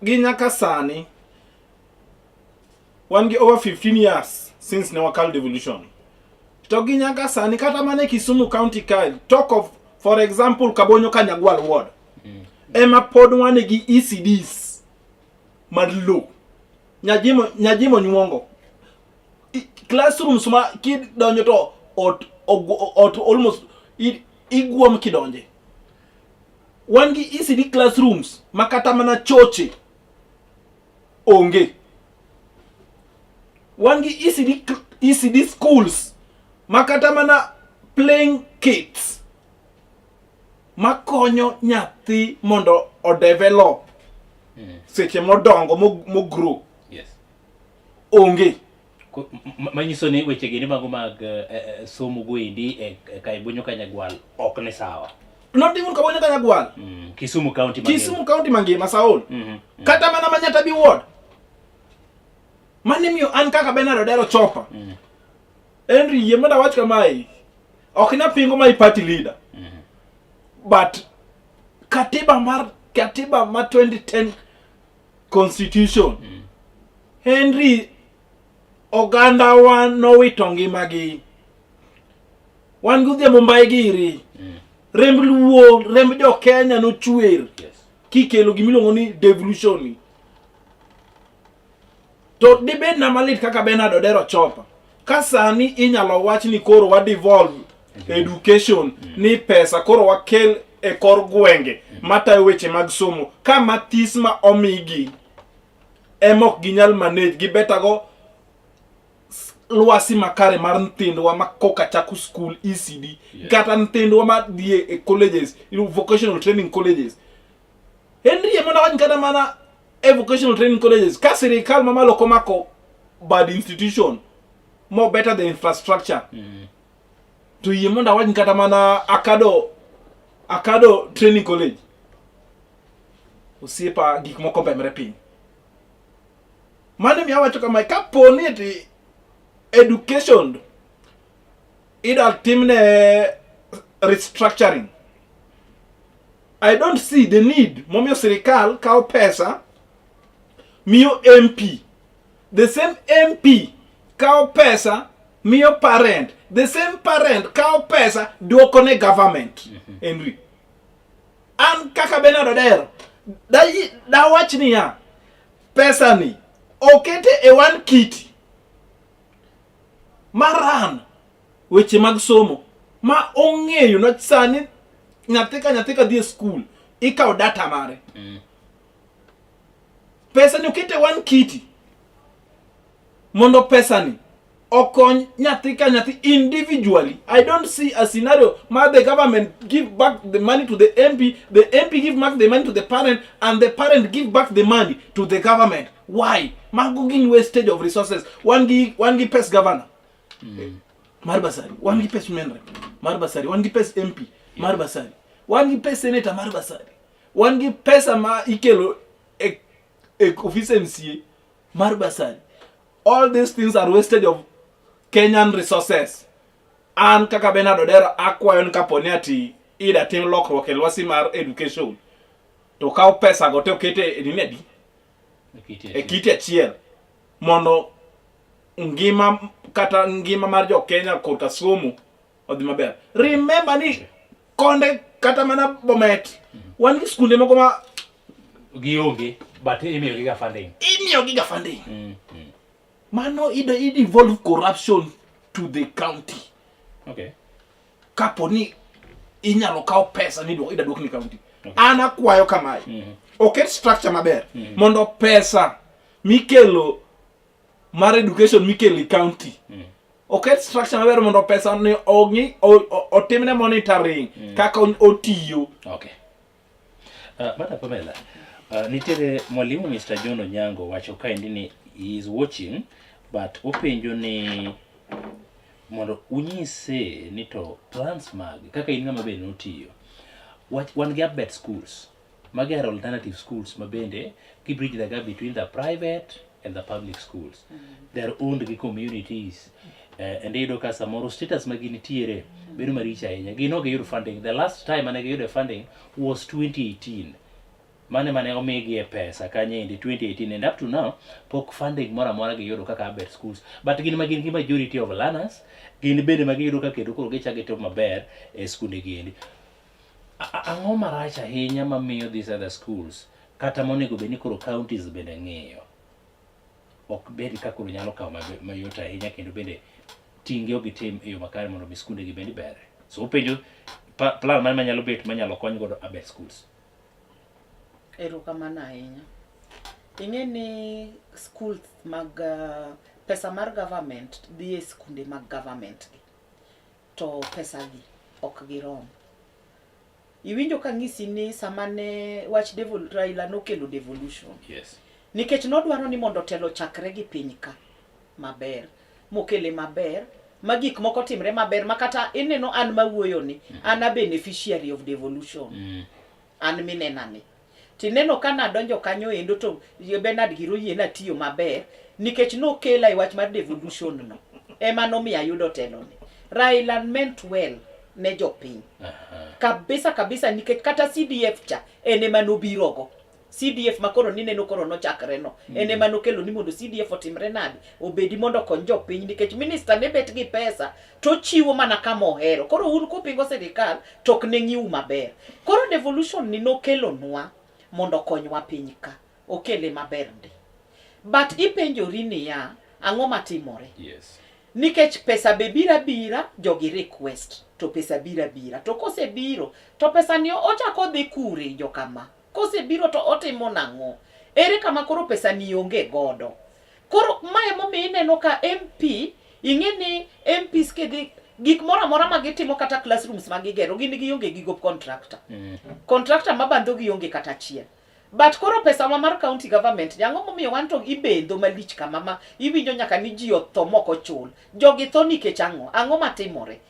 Speaker 4: gi nyaka sani wan gi over 15 years since ne wakal devolution. To gi nyaka sani kata mana e Kisumu County kae, talk of for example Kabonyo Kanyagwal ward. Ema pod wan gi ECDs mar low. Nyajimo nyajimo nyuongo. Classrooms ma kidonjo to ot ot almost iguom kidonje. Wan gi ECD classrooms ma kata mana choche onge. Wan gi ECD, ECD schools ma kata mana playing kits makonyo nyathi mondo o develop seche modongo mo grow
Speaker 2: Yes.
Speaker 4: onge.
Speaker 2: Manyiso ni weche gini mago mag somo goendi e Kaibonyo Kanyagwal ok ni sawa.
Speaker 4: Not even Kabonyo Kanyagwal.
Speaker 2: Kisumu County mangima.
Speaker 4: Kisumu County mangima Saul. Kata mana Manyata Ward. Mane miyo an kaka Bernard Odero Chopa. Henry yie mondo awach kamae. Ok napingo my party leader. But katiba mar katiba ma 2010 constitution. Henry oganda wa nowito ngimagi. Wan gi Odhiambo Mbai giri. Remb luo, remb jo Kenya nochwer.
Speaker 2: Yes.
Speaker 4: Kikelo gimiluongo ni devolution ni. To dibed na malit kaka Bernard Odero Chopa. Ka sani inyalo wach ni koro wa devolve education ni pesa koro wakel e kor gwenge matayo weche mag somo ka mathis ma omigi ema ok ginyal manage gibetago lwasi makare mar nyithindwa ma koka chako school ECD kata nyithindwa ma dhi e colleges vocational training colleges. Henry ema nawach kata mana e vocational training colleges ka sirikal mamalo komako bad institution more better the infrastructure to yie mondo awach kata mana Akado training college osiepa gik moko mbemre piny. Mano miyo awacho kamae kapo ni eti education idwa timne restructuring, I don't see the need momiyo sirikal kawo pesa miyo MP, the same MP kawo pesa miyo parent, the same parent kawo pesa duoko ne government. Henry, an kaka Bernard Odero dawach niya pesa ni okete e one kiti maran weche mag somo ma ong'eyo na sani nyathi ka nyathi ka dhi e skul ikawo data mare. Pesa ni okete one kiti mondo pesa ni okony nyathi ka nyathi individually. I don't see a scenario ma the government give back the money to the MP, the MP give back the money to the parent, and the parent give back the money to the government. Why? Mago gin wastage of resources. Wan gi pes governor mar bursary, wan gi pes women rep mar bursary, wan gi pes MP mar bursary, wan gi pes senator mar bursary, wan gi pesa ma ikelo e office MCA mar bursary. All these things are wastage of Kenyan resources. An kaka Bernard Odero akwayo ni kapo ni ati ida tim lokruok e lwasi mar education to kaw pesa go te okete e nini adi e kiti achiel mondo ngima kata ngima mar jo Kenya korka somo odhi maber. Remember ni konde kata mana Bomet wan gi skunde moko ma
Speaker 2: gionge but imiyo giga funding.
Speaker 4: Imiyo giga funding. Mano i devolve corruption to the county. Kapo ni inyalo kaw pesa ni ida duok ni county. An akwayo kamae. Oket structure maber mondo pesa mikelo mar education mikelo e county. Oket structure maber mondo pesa ni ong'i otimne monitoring kaka otiyo.
Speaker 2: Okay. Madam Pamela, nitiere mwalimu Mr. John Onyango wacho kaendi ni he is watching but openjo ni mondo unyise ni to plans mag kaka in ng'ama bende notiyo. Wan gi APBET schools, magi are alternative schools ma bende gi bridge the gap between the private and the public schools. They are owned gi communities. And iyudo ka samoro status ma gintiere bedo maricho ahinya. Gin ok giyud funding. The last time mane giyudo funding was 2018. Mane mane omigi e pesa kanyo endi 2018 and up to now pok funding moro amora giyudo kaka ABET schools. But gin ma gin gi majority of learners, gin bende ma giyudo ka kendo koro gichako gitimo maber e skunde gi endi. Ang'o marach ahinya mamiyo these other schools kata monego bed ni koro counties bende ng'iyo ok bed ka koro nyalo kawo mayot ahinya kendo bende tinge ok gitim e yo makare mondo mi skunde gi bende ber. So upenjo plan mane manyalo bet manyalo kony godo ABET schools.
Speaker 3: Erokamano ahinya. Ing'e ni schools mag uh, pesa mar government dhi e skunde mag government gi. To pesa gi ok girom. Iwinjo ka ng'isi ni sama ne wach devol, Raila nokelo devolution.
Speaker 2: Yes.
Speaker 3: Nikech nodwaro ni mondo telo chakre gi piny ka maber, mokele maber, ma gik moko timre maber ma kata ineno an mawuoyo ni mm. an a beneficiary of devolution. Mm. An minena ni. Tineno ka nadonjo kanyo endo to Bernard Giro yie natiyo maber nikech nokela e wach mar devolution no. Ema nomiyo ayudo telo ni. Raila meant well ne jopiny. Kabisa kabisa nikech kata CDF cha en ema nobirogo. CDF ma koro nineno koro nochakre no. Mm. En ema nokelo ni mondo CDF otimre nade? Obedi mondo okony jopiny nikech minister ne bet gi pesa to chiwo mana kama ohero. Koro un kupingo sirikal to ok ne ng'iu maber. Koro devolution ni nokelonwa mondo okonywa piny ka. Okele maber ndi. But ipenjori niya, ang'o matimore?
Speaker 2: Yes.
Speaker 3: Nikech pesa be biro abira, jogi request to pesa biro abira. To kosebiro, to pesa ni ochako dhi kure jokama? Kosebiro to otimo nang'o? Ere kama koro pesa ni onge godo? Koro ma emomiyo ineno ka MP, ing'e ni MPs kidhi gik moro amora ma gitimo kata classrooms ma gigero gin gionge gi gop contractor. Mm. Contractor mabandho gionge kata achiel. But koro pesa wa mar county government ni ang'o momiyo wan to ibendho malich kama ma iwinjo nyaka ni ji otho mok ochul. Jogi tho nikech ang'o? Ang'o matimore?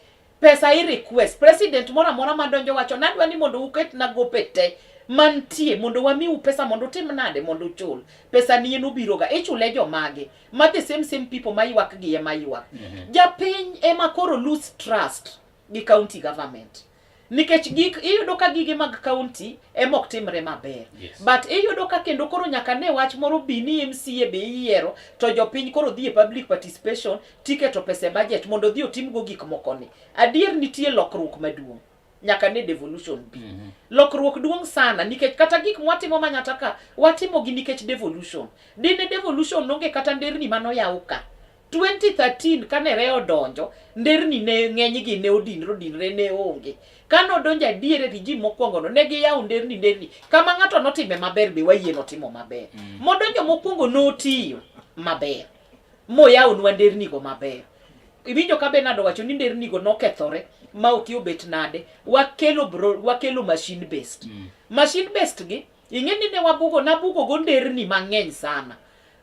Speaker 3: Pesa i request. President moro amora madonjo wacho nadwa ni mondo uketna gope te mantie mondo wamiu pesa mondo utim nade mondo uchul. Pesa ni en obiroga. Ichule jomage? Ma the same same people ma ywak gi ema ywak. Mm -hmm. Japiny ema koro lose trust gi county government. Nikech gik iyudo ka gige mag county ema ok timre maber.
Speaker 2: Yes.
Speaker 3: But iyudo ka kendo koro nyaka ne wach moro bi ni MCA be iyiero to jopiny koro dhi e public participation tiketo pesa e budget mondo odhi otimgo gik moko ni. Adier nitie lokruok maduong' nyaka ne devolution bi. Mm -hmm. Lokruok duong' sana nikech kata gik mwatimo manyata ka watimo gi nikech devolution. Dine devolution nonge kata nderni manoyaw ka. 2013 kane Reo odonjo, nderni ne ng'enygi ne odinre odinre ne onge. Kane odonjo adier e regime mokwongo no, ne giyawo nderni nderni. Kama ng'ato notime maber be wayie notimo maber. Mm. Modonjo mokwongo notiyo maber. Moyawonwa ndernigo maber. Iwinjo ka Bernard owacho ni ndernigo nokethore ma ok obet nade. Wakelo bro, wakelo machine based. Mm. Machine based gi, ing'e ni ne wabugo, nabugo go nderni mang'eny sana.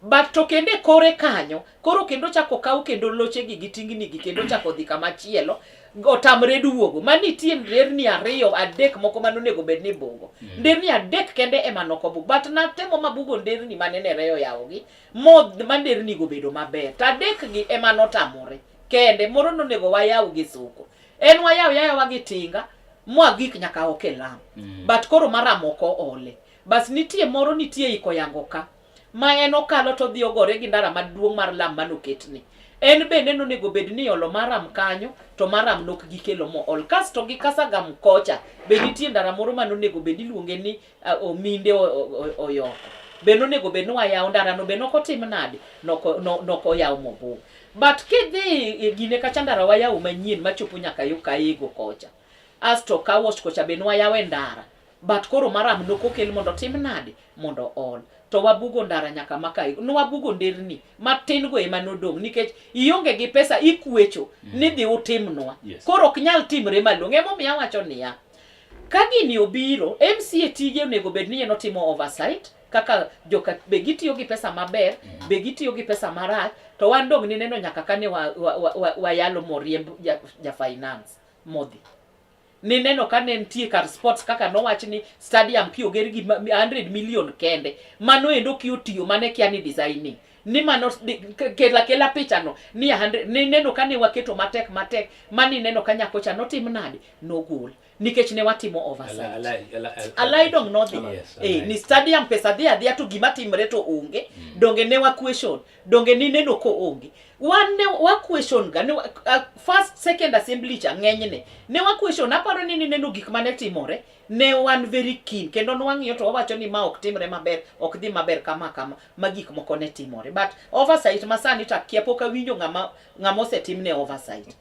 Speaker 3: But to kendo e kore kanyo, koro kendo chako kaw kendo loche gi gi tingni gi kendo chako dhi kama chielo, otamre duogo. Ma nitie nderni ariyo, adek moko mane onego bed ni bugo. Mm. Nderni adek kende ema nok obug. But natemo mabugo nderni mane ne oyawo gi, mo ma nderni go bedo maber. To adek gi ema notamore kende, moro nonego wayaw gi soko. En wayaw yayawa gi tinga, mwagik nyaka ok e lam. Mm. But koro maram ok oole. Bas nitie moro nitie iko yango ka. ma en okalo to odhi ogore gi ndara maduong' mar lam mane oketni. En bende nonego bed ni olo maram kanyo to maram nok gikelo mool. Kasto gi Kasagam kocha be nitie ndara moro mane onego bed iluonge ni uh, Ominde Oyoko. Be nonego bed ni wayawo ndarano be nok otim nade? Nok no, nok oyaw mobung. But kidhi e gine kacha ndara wayawo manyien machopo nyaka yo Kaego kocha. Asto Kawosh kocha be nwayawe ndara. But koro maram nok okel mondo otim nade? Mondo ool. To wabugo ndara nyaka maka nwabugo nderni matin go ema nodong' nikech ionge gi pesa ikwecho mm. ni dhi utimnwa.
Speaker 2: Yes.
Speaker 3: Koro ok nyal timre malong'o. Emomiyo awacho niya, ka gini obiro, MCA tije onego bed ni en otimo oversight kaka joka be gitiyo gi pesa maber mm. be gitiyo gi pesa marach to wan dong' nineno nyaka kane wayalo wa, wa, wa, wa moriemb ja, ja finance modhi Nineno ka ne nitie kar sports kaka nowach ni stadium kioger gi 100 million kende. Mano endo kiotiyo mane kia ni designing.
Speaker 12: Ni mano kela kela pichano ni 100 ni neno ka ne waketo matek matek mani neno ka nyako cha notim nade nogol nikech ne watimo oversight. Alai dong nodhi.
Speaker 2: Yes,
Speaker 12: eh,
Speaker 2: Alai.
Speaker 12: ni stadium pesa dhi adhiya to gima timre to onge. Donge ne wa question, donge ni neno ko onge. Wan ne wa question ga ne wa, first second assembly cha ng'enyne. Ne wa question aparo ni nineno gik mane timore. Ne wan very keen kendo nwang'iyo to wawacho ni ma ok timre maber, ok dhi maber kama kama ma gik moko ne timore. But oversight masani to akia pok awinjo ng'ama ng'ama osetimne oversight.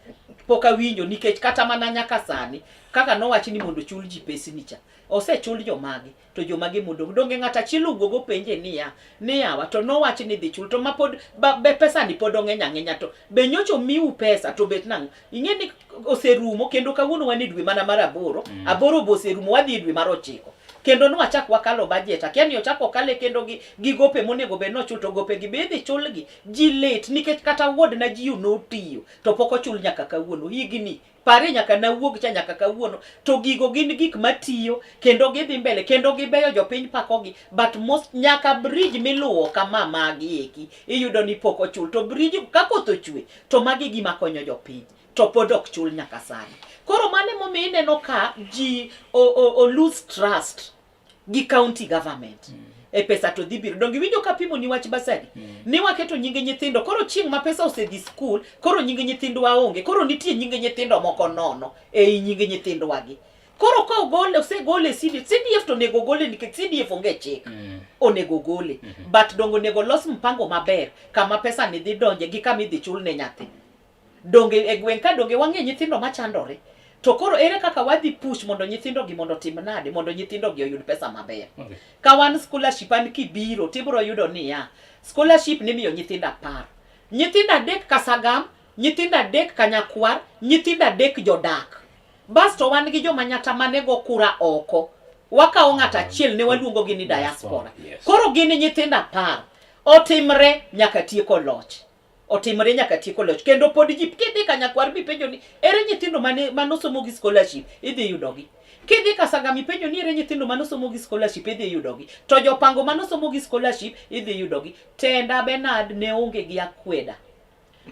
Speaker 12: Pok awinjo nikech kata mana nyaka sani kaka nowach ni mondo ochul ji pesni cha osechul jomage to jomage modong' donge ng'at achiel owuog openje niya ni yawa to nowach ni dhi chul to ma pod ba, be pesa ni pod ong'eny ang'enya to be nyocha omiu pesa to bet nang'o ing'e ni oserumo kendo kawuono wan e dwe mana mar aboro aboro be oserumo wadhi e dwe mar ochiko kendo nwachak wakalo budget akia ni ochak okale kendo gi, gi gope monego bed nochul to gope gi be idhi chulgi ji lit nikech kata wuod na jiyo notiyo to pok ochul nyaka kawuono higni pare nyaka nawuog cha nyaka kawuono to gigo gin gik matiyo kendo gidhi mbele kendo gibeyo jopiny pakogi but most nyaka bridge miluwo kama magi eki iyudo ni pok ochul to bridge ka koth ochwe to magi gima konyo jopiny to pod ok chul nyaka sani koro mano emomiyo ineno ka ji o, o, o lose trust gi county government e pesa to dhi biro donge iwinjo ka pimo ni wach basari ni waketo nyinge nyithindo koro chieng' ma pesa osedhi skul koro nyinge nyithindwa onge koro nitie nyinge nyithindo moko nono ei nyinge nyithindwa gi koro ka ogole osegole e CDF CDF to onego ogole nikech CDF onge chik onego ogole but donge onego los mpango maber kama pesa ni dhi donje gi kama idhi chul ne nyathi donge e gweng' ka donge wang'e nyithindo machandore to koro ere kaka wadhi push mondo nyithindo gi mondo otim nade mondo nyithindo gi oyud pesa maber
Speaker 2: Okay.
Speaker 12: ka wan scholarship an kibiro tibiro yudo niya scholarship nimiyo nyithindo apar nyithindo adek Kasagam nyithindo adek Kanyakwar nyithindo adek jodak basto wan gi joma nyata mane go kura oko wakawo ng'ato achiel ne waluongo gi ni diaspora
Speaker 2: Yes.
Speaker 12: koro gin nyithindo apar otimre nyaka tieko loch otimre nyaka tieko loch kendo pod ji kidhi Kanyakwar mipenjo ni ere nyithindo mane manosomo gi scholarship idhi yudogi kidhi Kasagam ipenjo ni ere nyithindo manosomo gi scholarship idhi yudogi to jopango manosomo gi scholarship idhi yudogi tenda Bernard ne onge gi akweda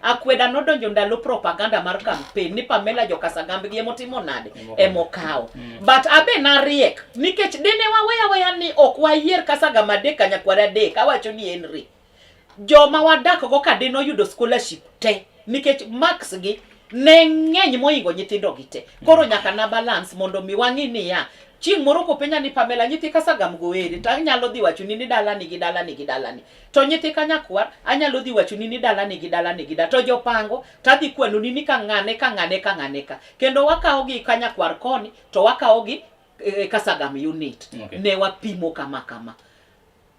Speaker 12: akweda nodonjo ndalo propaganda mar campaign ni Pamela jokasagamb gi emotimo nade emokawo but abe nariek nikech dine waweya weya ni ok wayier Kasagam adek Kanyakwar adek awacho ni Henry joma wadak go ka dine oyudo scholarship te nikech marks gi ne ng'eny moingo nyithindo gi te koro nyaka na balance mondo mi wang'i niya chieng' moro kopenja ni Pamela nyithi Kasagam go ere to anyalo dhi wachoni ni dalani gi dalani gi dalani to nyithi Kanyakwar anyalo dhi wachoni ni dalani gi dalani gi da to jopango tadhi kwanoni ni ka ng'ane ka ng'ane ka ng'ane ka kendo wakawo gi Kanyakwar koni to wakawo gi eh, Kasagam unit
Speaker 2: Okay.
Speaker 12: ne wapimo kama kama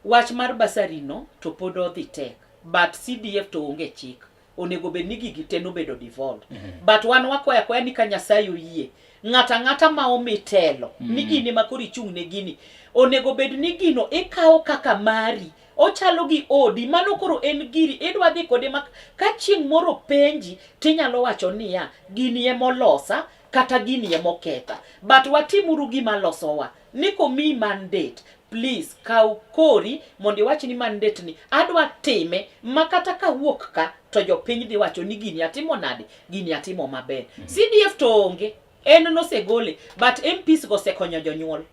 Speaker 12: wach mar basari no to pod odhi tek but CDF to onge chik onego bed ni gigi te nobedo devolved but wan wakwayo akwaya ni ka Nyasaye oyie ng'ato ang'ata ma omi telo ni in ema koro ichung' ne gini onego bed ni gino ikawo kaka mari ochalo gi odi mano koro en giri idwa dhi kode ma ka chieng' moro penji tinyalo wacho niya gini emolosa kata gini emoketha but watimuru gima losowa ni komiyi mandate please kaw kori mondo iwach ni mandate ni adwa time ma kata kawuok ka to jopiny dhi wacho ni gini atimo nade gini atimo maber CDF to onge en nosegole but MPs go osekonyo jonyuol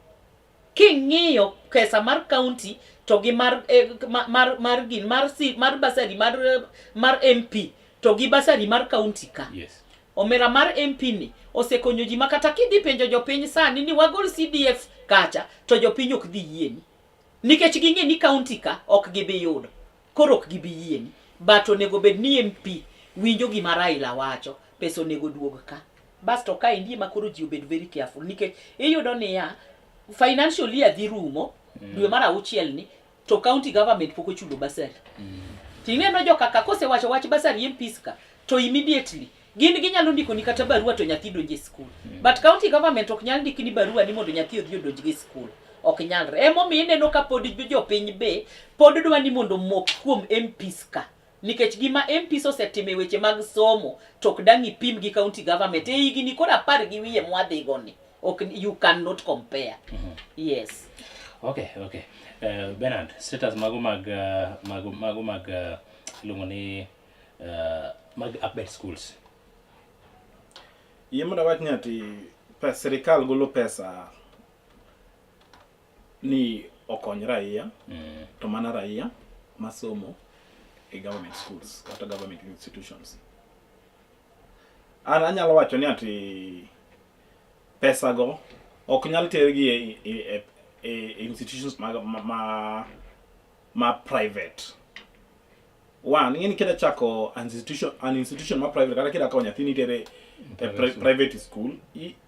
Speaker 12: king'iyo pesa mar county to gi mar eh, mar mar gin mar si, mar basari mar eh, mar MP to gi basari mar county ka
Speaker 2: Yes.
Speaker 12: omera mar MP ni osekonyo ji ma kata kidhi penjo jopiny sani ni wagol CDF kacha to jopiny ok dhi yieni nikech ging'e ni county ka ok gibi yudo koro ok gibi yieni but onego bed ni MP winjo gima Raila wacho pesa onego duog ka basto ka endi ema koro ji obed very careful nikech iyudo niya financial year dhi rumo dwe mar auchiel ni to county government pok ochulo basari tineno jokaka kosewacho wach basari MPs ka to immediately gin ginyalo ndikoni kata barua to nyathi donjo e skul but county government ok nyal ndikni barua ni mondo nyathi odhi odonj e skul ok nyalre emomiyo ineno ka pod jopiny be pod dwa ni mondo mok kuom MPs ka nikech gima MPs osetimo e weche mag somo to ok dang' ipim gi county government e higni koro apar gi wiye mwadhigo ni ok you cannot compare yes.
Speaker 2: Okay, okay. Bernard, status mago mag mago mago mag iluongo ni mag update schools.
Speaker 4: Yie mondo awach ni ati sirikal golo pesa ni okony raia to mana raia masomo e government schools kata government institutions. An anyalo wacho ni ati pesa go ok nyal tergi e institutions ma private. One, ing'e ni kida chako an institution ma private kata kida kawo nyathini itere e private school,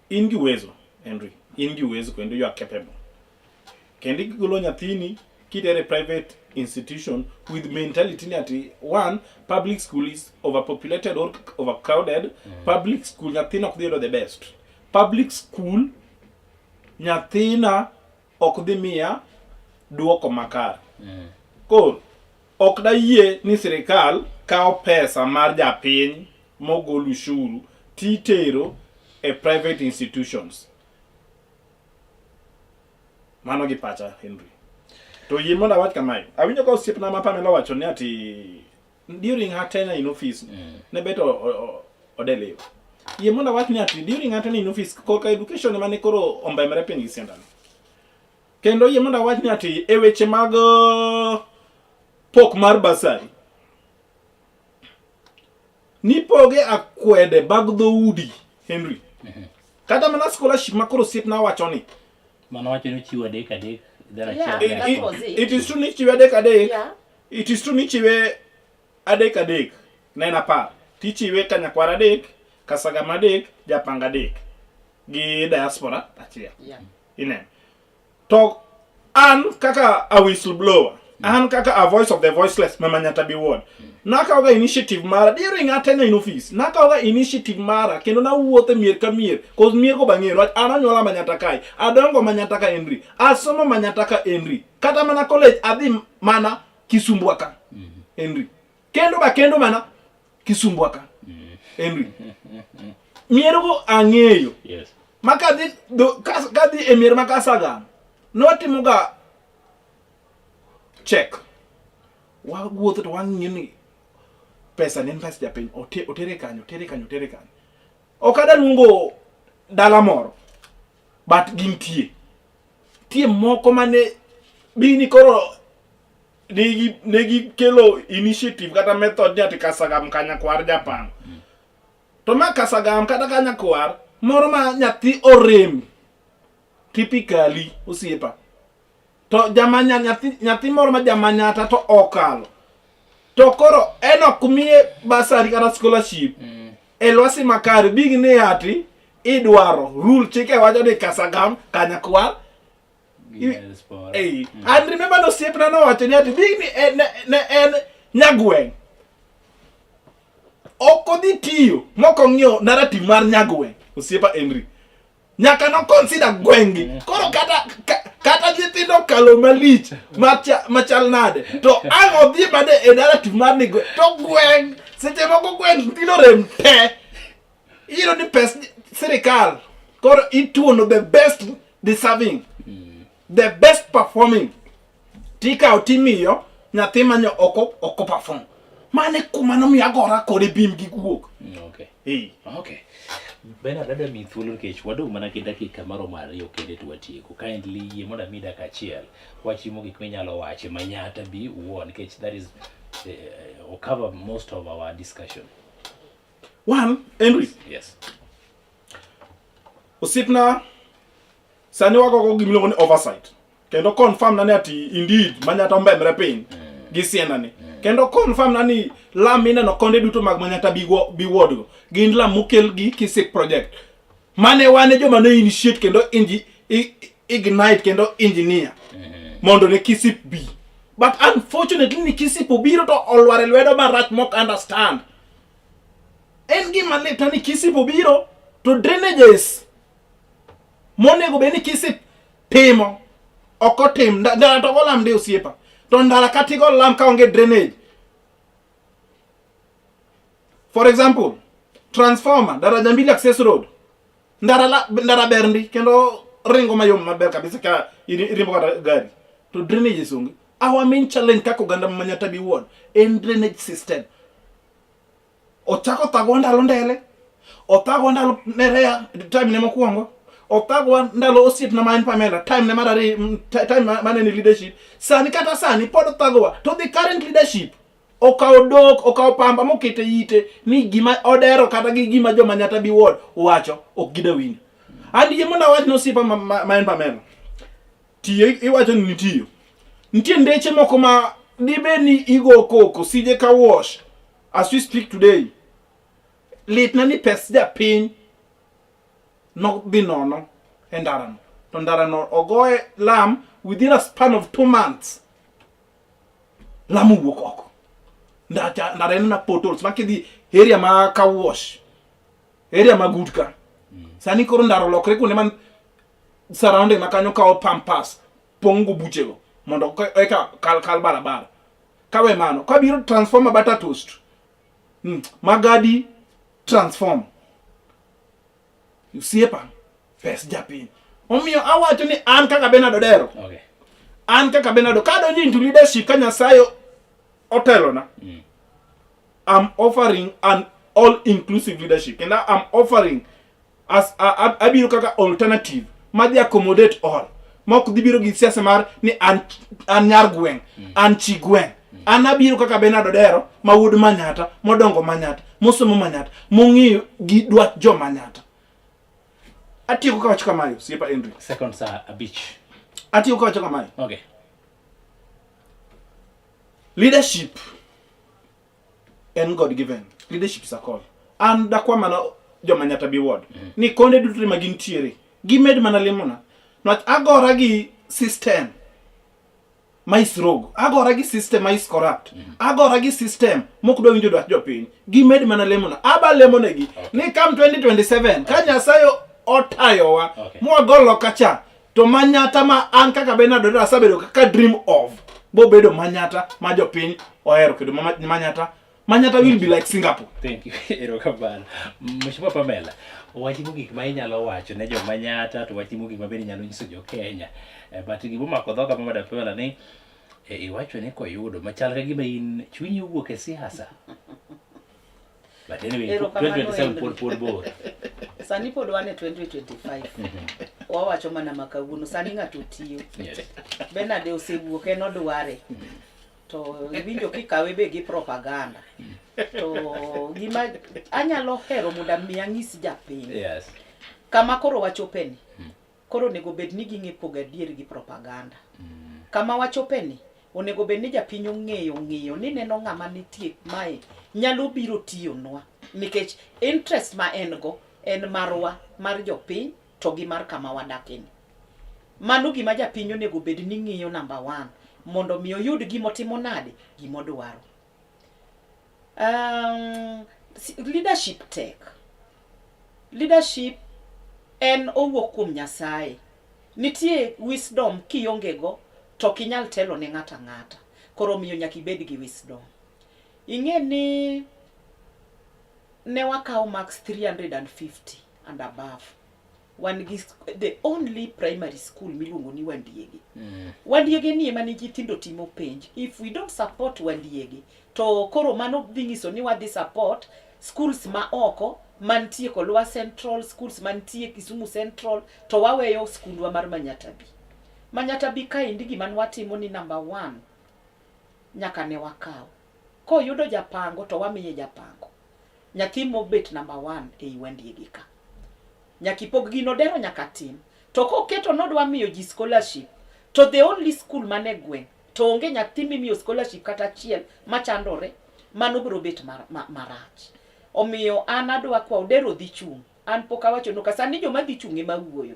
Speaker 4: in gi uwezo, Henry, in gi uwezo kendo you are capable. Kendo igolo nyathini kitere private institution with mentality ni ati one, public school is overpopulated or overcrowded. Public school nyathina ok dhi yudo the best. Public school nyathina ok dhi miya duoko makare. Koro ok dayie ni sirikal kawo pesa mar japiny mogol ushuru titero e private institutions. Mano gi pacha, Henry. To yie mondo awach kamae. Awinjo ka osiepna ma Pamela wacho ni ati during her tenure in office ne bet o deliver. Yie mondo awach ni ati during her tenure in office korka education ema ne koro ombemre piny gi siandane. Kendo yie mondo awach ni ati e weche mag pok mar bursary nipoge akwede mag dhoudi, Henry. Kata mana scholarship ma koro osiepna wacho ni
Speaker 2: Mano wacho ni ochiwo adek adek, then
Speaker 3: Yeah,
Speaker 2: achiel.
Speaker 3: that
Speaker 4: it,
Speaker 3: was it.
Speaker 4: It is true ni chiwe adek adek. It is true ni chiwe adek adek ne en 10. Tichiwe Kanyakwar adek, Kasagam adek, Japanga adek gi diaspora achiel. Ineno. To an kaka a whistleblower, an kaka a voice of the voiceless, Mama Nyatabi Ward, nakawoga initiative mara during her tenure in office, nakawoga initiative mara kendo nawuotho e mier ka mier, cause mier go bang'eyo, niwach an onyuola Manyata kae, adongo Manyata ka Henry, asomo Manyata ka Henry, kata mana college adhi mana Kisumbwa ka Henry, kendo ba kendo mana Kisumbwa ka Henry. Miergo ang'eyo. Ma kadhi kadhi e mier ma Kasagam, nwatimoga check. Wawuotho to wang'iyo ni pesa ne en pesa japiny, otere kanyo, otere kanyo, otere kanyo. Ok adwa luongo dala moro, but gintie. Tie moko mane bini koro negi kelo initiative kata method ni ati Kasagam Kanyakwar Japan. To ma Kasagam kata Kanyakwar moro ma nyathi orem typically osiepa. To jamanya nyathi moro ma jamanyata to okalo. To koro en ok miye bursary kata scholarship. E lwasi makare big ni ati idwaro rule chike wacho ni Kasagam Kanyakwar. Hey, and remember no osiepna nowacho ni ati big ni ne en nyagweng'. Ok odhi tiyo mok ong'iyo narrative mar nyagweng' osiepa Henry. Nyaka no consider gweng'gi. Koro kata nyithindo okalo malich machal nade to ang' odhi made e narrative mar ni to gweng' seche moko gweng' nyithindo rem te. Iyudo ni pes sirikal koro ituono the best deserving, the best performing, tikawo timiyo nyathi manyo oko perform. Mane kuma nomiyo agora kode bim gi guok.
Speaker 2: Okay. Okay. Bernard, adwa miyi thuolo nikech wadong' mana gi dakika maromo 2 kende to watieko. Kindly yie mondo amiyi dakika achiel. Wach mogik minyalo wache Manyata bi wuon nikech that is cover most of our discussion.
Speaker 4: One, Henry.
Speaker 2: Yes.
Speaker 4: Osiepna, sani wagogo gimiluongo ni oversight. Kendo confirm na ni ati indeed Manyata ombemre piny gi sienda ni. Kendo confirm na ni lam mineno konde duto mag Manyata bi ward go gin lam mokel gi Kisik project. Mane wan e joma ne initiate kendo ignite kendo engineer mondo ne Kisip bi. But unfortunately ni Kisip obiro to olwar e lwedo marach mok understand. En gima lit ni Kisip obiro to drainages monego bed ni Kisip timo ok otim. Ndara to go lam ndi osiepa. To ndara kata igo lam ka onge drainage. For example, transformer, daraja mbili access road. Ndara ber ndi kendo ringo mayom maber kabisa ka iriembo kata gari to drainages onge. Our main challenge kaka oganda ma Manyata Ward en drainage system. Ochako thagwa ndalo ndele, othagwa ndalo Nerea time ne mokwongo, othagwa ndalo osiepna ma en Pamela time ne mar ariyo, time mane ni leadership. Sani kata sani pod othagwa to the current leadership okawo dok okawo pamba mokete ite ni gima odero kata gi gima joma Nyatabi Ward wacho ok gida winjo. An yie mondo awach ne osiepa ma, ma, ma en Pamela. Tiyo iwacho ni nitiyo. Nitie ndeche moko ma dibed ni igo koko sije ka wash as we speak today. Litna ni pes japiny nodhi nono e ndarano. To ndarano ogoye lam within a span of 2 months. Lam owuok oko. Ndacha ndara en na potholes ma kidhi area ma ka wash area ma good ka. Sani koro ndara olokre kuonde man surrounding ma kanyo kawo pampas pong' go buchego mondo eka kal kal barabara. Kawe mano, kabiro transformer butter toast. Magadi transform. Osiepa, pes japiny. Omiyo awacho ni an kaka Bernard Odero.
Speaker 2: Okay.
Speaker 4: An kaka Bernard, ka adonjo into leadership ka Nyasaye otelona. I'm offering an all inclusive leadership. And I'm offering as abiro kaka alternative madhi accommodate all. Ma ok dhi biro gi siasa mar ni an, an nyar gweng', an chi gweng'. An abiro kaka Bernard Odero ma wuod Manyatta, modongo Manyatta, mosomo Manyatta, mong'eyo gi dwach jo Manyatta. Atieko kawacho kamae, osiepa Henry.
Speaker 2: Second saa abich.
Speaker 4: Atieko kawacho kamae.
Speaker 2: Okay.
Speaker 4: Leadership en God given. Leadership is a call. An dakwa mana joma Nyata Bi Ward. Ni konde duto ma gintiere, gimed mana lemona. Nwach agora gi system ma is rogue. Agora gi system ma is corrupt. Agora gi system mok dwa winjo dwach jopiny. Gimed mana lemona. Aba lemonegi. Ni come 2027 ka Nyasaye otayowa mwago loka cha to Manyatta ma an kaka Bernard Odero asebedo kaka dream of bobedo Manyatta ma jopiny ohero kendo Manyatta Manyatta will be like Singapore.
Speaker 2: Thank you. Erokamano. Mheshimiwa Pamela, wach mogik ma inyalo wacho ne jo Manyatta to wach mogik ma bende inyalo nyiso jo Kenya. But gima omako dhoga ma Madam Pamela ni iwacho ni koyudo machal ka gima in chunyi owuok e siasa. But anyway,
Speaker 3: Erokamano,
Speaker 2: 2027 pod
Speaker 3: Henry.
Speaker 2: pod bor.
Speaker 3: Sani pod wan e 2025. Wawacho mana ma kawuono. Sani ng'ato tiyo.
Speaker 2: Yes.
Speaker 3: Bernard osewuok en odware. To iwinjo kikawe be gi propaganda. To gima anyalo hero mondo mi anyis japiny.
Speaker 2: Yes.
Speaker 3: Kama koro wachopeni. Koro onego bed ni ging'e pogo adier gi propaganda. Kama wachopeni, onego bed ni japiny ong'eyo ng'iyo ni neno ng'ama nitie mae nyalo biro tiyonwa nikech interest ma en go en marwa mar jopiny to gi mar kama wadakeni. Mano gima japiny onego bed ni ng'iyo number one mondo mi oyud gimotimo nade gimodwaro. Leadership tek. Leadership en owuok kuom Nyasaye. Nitie wisdom kionge go to ok inyal telo ne ng'ato ang'ata. Koro omiyo nyaka ibed gi wisdom. Ing'e ni ne wakawo marks 350 and above. Wan gi the only primary school miluongo ni Wandiege. Wandiege ni ema ni nyithindo timo penj. If we don't support Wandiege, to koro mano dhi nyiso ni wadhi support schools ma oko mantie Kolwa Central, schools mantie Kisumu Central, to waweyo skundwa mar Manyatta B. Manyatta B kaendi gima nwatimo ni number one, nyaka ne wakaw. Koyudo japango to wamiye japango. Nyathi mobet number one ei Wandiege ka. Nyaka ipog gino dero nyaka tim. To koketo nodwa miyo ji scholarship, to the only school mane gweng' to onge nyathi mimiyo scholarship kata achiel machandore, mano biro bet marach. Omiyo an adwa kwa Odero dhi chung'. An pok awacho no ka sani joma dhi chung' ema wuoyo.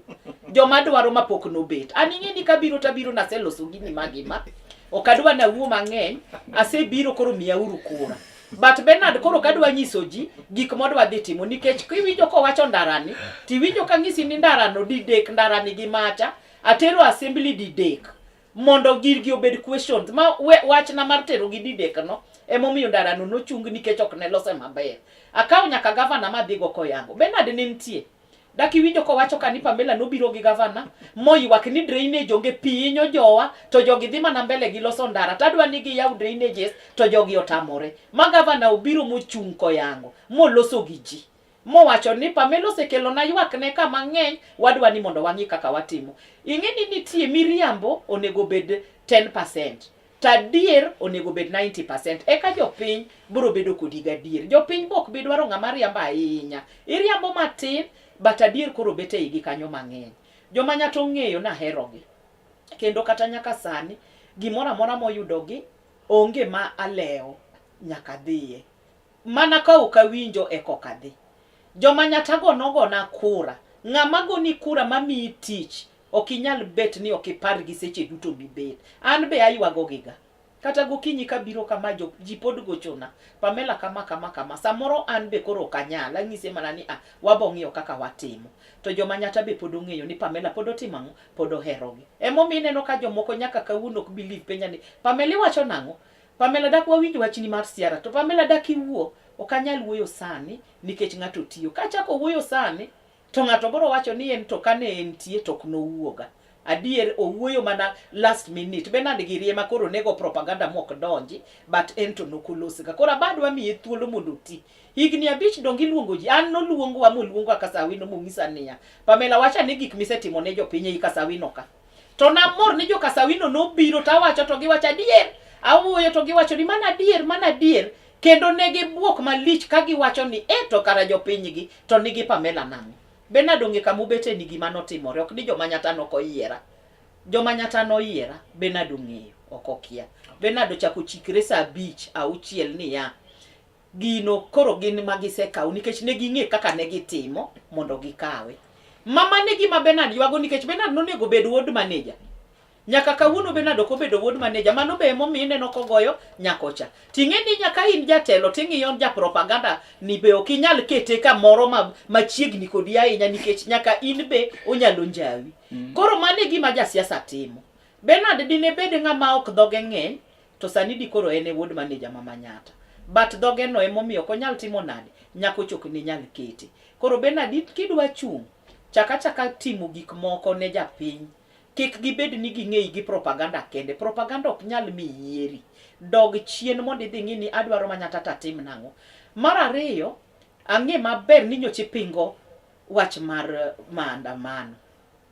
Speaker 3: Joma dwaro ma pok nobet. An ing'e ni kabiro tabiro naseloso gini magima. Ok adwa nawuo mang'eny, asebiro koro miyauru kura. But Bernard koro kadwa nyiso ji gik modwa dhi timo nikech kiwinjo kowacho ndarani, tiwinjo ka ng'isi ni ndarano didek ndarani gi macha, atero assembly didek mondo girgi obed questions ma wachna mar tero gi didek no emomiyo ndarano nochung nikech ok ne lose maber. Akawo nyaka gavana madhigo koyango. Bernard ne nitie.
Speaker 12: Dak iwinjo kowacho ka ni Pamela nobiro gi gavana moywak ni drainage onge pi hinyo jowa to jogi dhi mana mbele gi loso ndara to adwa ni giyaw drainages to jogi otamore. Ma gavana obiro mochung' koyango moloso gi ji mowacho ni Pamela osekelona ywakne ka mang'eny wadwa ni mondo wang'i kaka watimo. Ing'e ni nitie miriambo onego bed 10%. To adier onego bed 90% eka jopiny biro bedo kodi gadier. Jopiny be ok bi dwaro ng'ama riambo ahinya. Iriambo matin but adier koro bet eigi kanyo mang'eny. Joma nyato ong'eyo ni aherogi. Kendo kata nyaka sani gimoro amora moyudogi onge ma alewo nyaka adhiye. Mana ka ok awinjo ekoka adhi. Joma nyatago nogona kura. Ng'ama goni kura mamiyi tich Ok inyal bet ni ok ipargi seche duto mibet. An be aywagogiga. Kata gokinyi kabiro kama jo, ji pod gochona. Pamela kama kama kama. Samoro an be koro ok anyal. Anyise mana ni ah, wabo ng'iyo kaka watimo. To joma Nyata be pod ong'eyo ni Pamela pod otimo ang'o? Pod oherogi. Emomiyo ineno ka jomoko nyaka kawuono ok believe penja ni Pamela iwacho nang'o? Pamela dak wawinj wachni mar siara. To Pamela dak iwuo? Ok anyal wuoyo sani nikech ng'ato tiyo. Kachako wuoyo sani To ng'ato biro wacho ni en to kane entie to ok nowuoga. Adier owuoyo mana last minute. Bernard giri ema koro nego propaganda mok donji but en to nokolosga. Koro abadwa miye thuolo mondo oti. Higni abich donge iluongo ji. An noluongwa moluongwa Kasawino monyisa niya, Pamela wach ane gik misetimo ne jopiny ei Kasawino ka. To namor ni jo Kasawino nobiro to awacho to giwacho adier. Awuoyo to giwacho ni mano adier, mano adier. Kendo ne gibuok malich ka giwacho ni e to kara jopinygi to nigi Pamela nang'o? Bernard ong'e kama ubete ni gima notimore, ok ni joma Nyata nok oyiera. Joma Nyata noyiera, Bernard ong'eyo, ok okia. Bernard ochako chikre saa abich, auchiel niya, gino koro gin ma gisekawo nikech ne ging'e kaka ne gitimo mondo gikawe. Mama ne gima Bernard ywago nikech Bernard nonego bed ward manager. Nyaka kawuono Bernard ok obedo wuod maneja, mano be emomiyo ineno kogoyo nyakocha. Ting'e ni nyaka in jatelo ting'iyo ja propaganda ni be ok inyal kete kamoro ma machiegni kodi ahinya nikech nyaka in be onyalo njawi. Koro mano e gima jasiasa timo. Bernard dine bed ng'ama ok dhoge ng'eny to sani di koro en e wuod maneja ma Manyatta. But dhoge no emomiyo ok onyal timo nade, nyakocha ok ne nyal kete. Koro Bernard kidwa chung', chak achaka timo gik moko ne japiny Kik gibed ni ging'eyi gi propaganda kende. Propaganda ok nyal mi yieri. Dog chien mondo idhi ing'i ni adwaro Manyatta to atim nang'o. Mar ariyo, ang'e maber ni nyocha ipingo wach mar maandamano.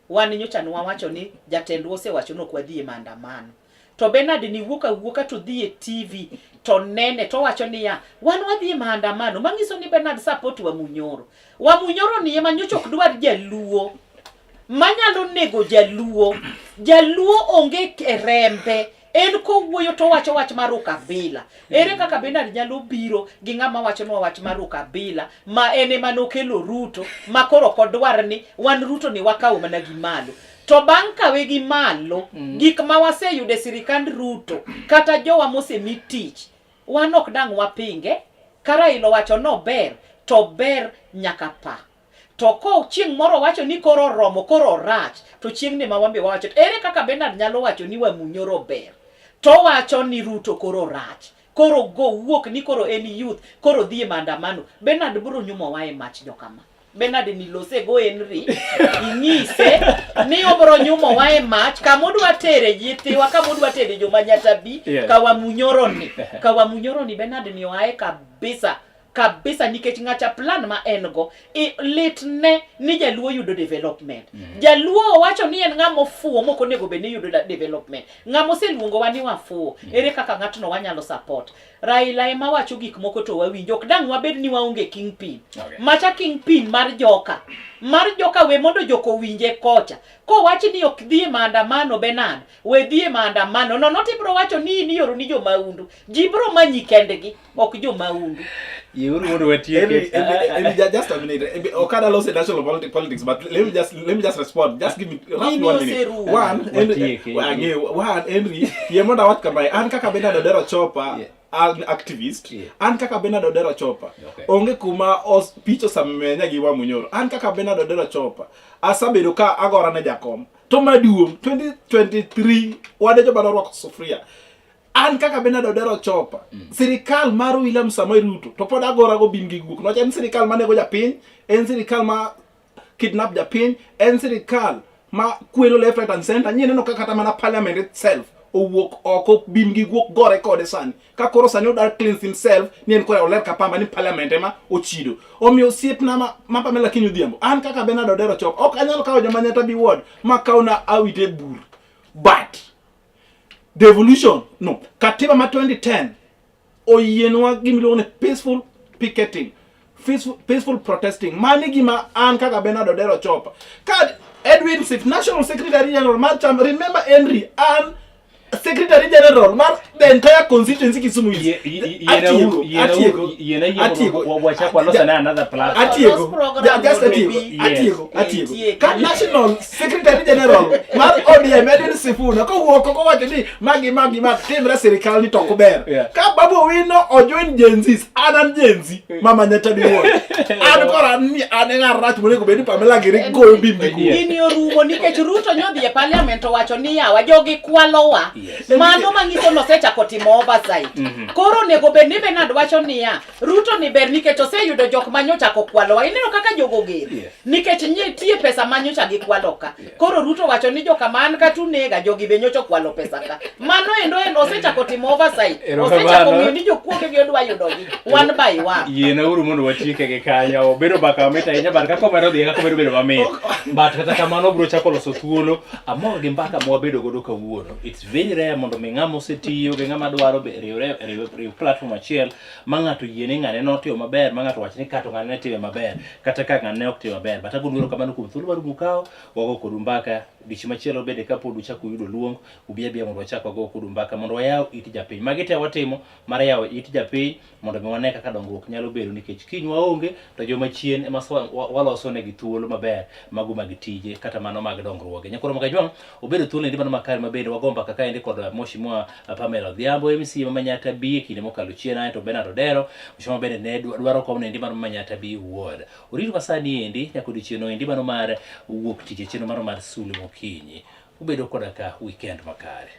Speaker 12: Wan nyocha ne wawacho ni jatendwa osewacho ni ok wadhi e maandamano. To Bernard ni wuok awuoka to dhi e TV to nene to wacho niya, wan wadhi e maandamano. Manyiso ni Bernard support Wamunyoro. Wamunyoro ni ema nyocha ok dwar jaluo. Manyalo nego jaluo. Jaluo onge e rembe. En kowuoyo to wacho wach mar ukabila. Ere kaka Bernard nyalo biro gi ng'ama wachonwa wach mar ukabila ma en ema nokelo Ruto ma koro ok odwar ni wan Ruto ni wakawo mana gi malo. To bang' kawe gi malo, gik ma waseyudo e sirikand Ruto kata jowa mosemi tich, wan ok dang' wapinge. Ka Raila owacho ni ober, to ober nyaka pa. To ko chieng' moro owacho ni koro oromo, koro orach, to chieng'ni ma wan be wawacho. Ere kaka Bernard nyalo wacho ni Wamunyoro ber, to owacho ni Ruto koro rach? Koro go wuok ni koro en youth, koro dhi e maandamano. Bernard biro nyumowa e mach jokama. Bernard ni lose go Henry, inyise ni obiro nyumowa e mach kama odwa tere nyithiwa, kama odwa tere joma Nyatabi, ka Wamunyoro ni. Ka Wamunyoro ni Bernard ni oaye kabisa. Kabisa nikech ng'acha plan ma en go i, lit ne ni jaluo yudo development. Jaluo owacho ni en ng'ama ofuwo mok onego bed ni yudo development. Ng'ama oseluongowa ni wafuwo, ere kaka ng'atno wanyalo support? Raila ema wacho gik moko to wawinjo. Ok dang' wabed ni waonge kingpin. Macha kingpin mar joka. Mar joka we mondo jok owinje kocha. Kowach ni ok dhi e maandamano Bernard, we dhi e maandamano. Nono to ibiro wacho ni in ioro ni jomaundu. Ji biro manyi kendgi, ok jomaundu.
Speaker 2: Yiuru mondo watieke.
Speaker 4: Henry, Henry, Henry, just a minute. Henry, Okada lost in national politics, but let me just respond. Just give me roughly
Speaker 12: Gini
Speaker 4: 1 minute.
Speaker 12: oserumo.
Speaker 4: One, Henry,
Speaker 2: Watieke.
Speaker 4: ang'eyo, one, Henry, yie mondo awach kamae. An kaka Bernard Odero Chopa, an activist. An kaka Bernard Odero Chopa, onge kuma pich osamenya gi Wamunyoro. An kaka Bernard Odero Chopa, asabedo ka agora ne jakom. To maduong', 2023, wan e joma norwako sufuria. An kaka Bernard Odero Chopa, sirikal mar William Samoei Ruto to pod agora go bim gi guok. Niwach en sirikal manego japiny, en sirikal ma kidnap japiny, en sirikal ma kwelo left right and center. Nyie neno ka kata mana parliament itself owuok oko bim gi guok gore kode sani ka koro sani odar cleanse himself ni en kore oler ka pamba ni parliament ema ochido. Omiyo osiepna ma, ma Pamela Kinyo Odhiambo, an kaka Bernard Odero Chop ok anyal kawo joma Nyata B ward ma kawna awite bur, but devolution no katiba ma 2010 oyienwa gima iluongo ni peaceful picketing, peaceful protesting. Mani gima an kaka Bernard Odero Chopa ka Edwin Sif, National Secretary General mar chama, remember Henry, an Secretary General mar the entire constituency Kisumu East. Atieko, atieko, atieko.
Speaker 2: Wachak walos ane another platform.
Speaker 4: Atieko.
Speaker 3: Los program
Speaker 4: Just
Speaker 3: mondo
Speaker 4: atieko,
Speaker 3: bi.
Speaker 4: atieko,
Speaker 3: Yes.
Speaker 4: atieko.
Speaker 3: Tieko.
Speaker 4: Ka National Secretary General mar ODM Edwin Sifuna kowuok oko wacho ni magi magi ma timre sirikal ni to ok ber.
Speaker 2: Yeah.
Speaker 4: Ka Babu Owino ojoin Gen Zs, an an Gen Z, mama Nyata B ward. An koro an ni an e ng'at rach monego bed ni Pamela Giri goyo bim gi guok.
Speaker 3: Gini orumo nikech Ruto nyodhi e parliament owacho ni yawa jogi kwalowa.
Speaker 2: Yes.
Speaker 3: Mano manyiso ni osechako timo oversight. Koro onego bed ni Bernard wacho niya, Ruto ni ber nikech oseyudo jok manyocha kokwalowa. Ineno kaka jogo ger.
Speaker 2: Yes.
Speaker 3: Nikech nitie pesa manyocha gikwalo ka. Koro Ruto wacho ni joka man kata unega jogi be nyocha okwalo pesa ka. Mano endo en osechako timo oversight.
Speaker 2: Erokamano.
Speaker 3: Osechako ng'iyo ni jokuoge gi odwa yudogi one by one.
Speaker 2: Yiena uru mondo watieke gi kanyo. Obedo mbaka mamit ahinya, but kaka omedo dhi e kaka omedo bedo mamit. But kata kamano obiro chako loso thuolo. Amor gi mbaka mwabedo godo kawuono. It's very rare mondo mi ng'ama osetiyo gi ng'ama dwaro riwre riw platform achiel ma ng'ato yie ni ng'ane notimo maber, ma ng'ato wach ni kato ng'ane ne time maber, kata ka ng'ane ne ok timo maber. But agonu erokamano kuom thuolo mar mukawo, wago kodu mbaka. Odiechieng' machielo bende kapod uchako uyudo luong, ubi abiya mondo wachak wago kodu mbaka mondo wayaw it japiny. Magi te watimo mar yawo it japiny mondo mi wane kaka dongruok nyalo bedo nikech kiny waonge to joma chien ema waloso negi thuolo maber mago mag tije kata mano mag dongruoge. Nyakoro Makajwang' obedo thuolo endi mano makare mabende wago mbaka kaendi kod Mheshimiwa Pamela Odhiambo MC ma Manyatta B e kinde mokalo chien ae to Bernard Odero Mheshimiwa bende ne dwaro kom endi mano Manyatta B ward. Orito masani endi nyaka odiochieng' endi mano mar wuok tich e chenro mano mar Sule Mokinyi. Ubedo koda ka weekend makare.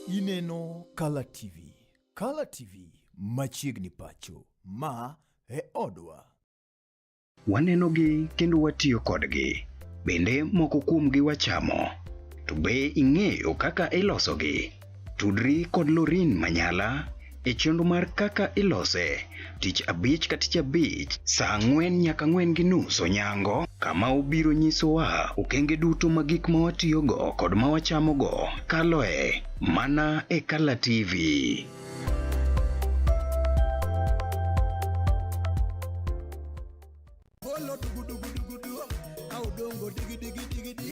Speaker 1: Ineno Kala TV. Kala TV machiegni pacho. Ma e odwa.
Speaker 5: Wanenogi kendo watiyo kodgi. Bende moko kuomgi wachamo. To be ing'eyo kaka ilosogi? Tudri kod Lorin Manyala e chenro mar kaka ilose tich abich ka tich abich saa ang'wen nyaka ang'wen gi nus onyango kama obiro nyisowa okenge duto ma gik ma watiyogo kod ma wachamogo kaloe mana e Kala TV.
Speaker 6: Polo dugu dugu dugu du, au dongo digi digi digi di.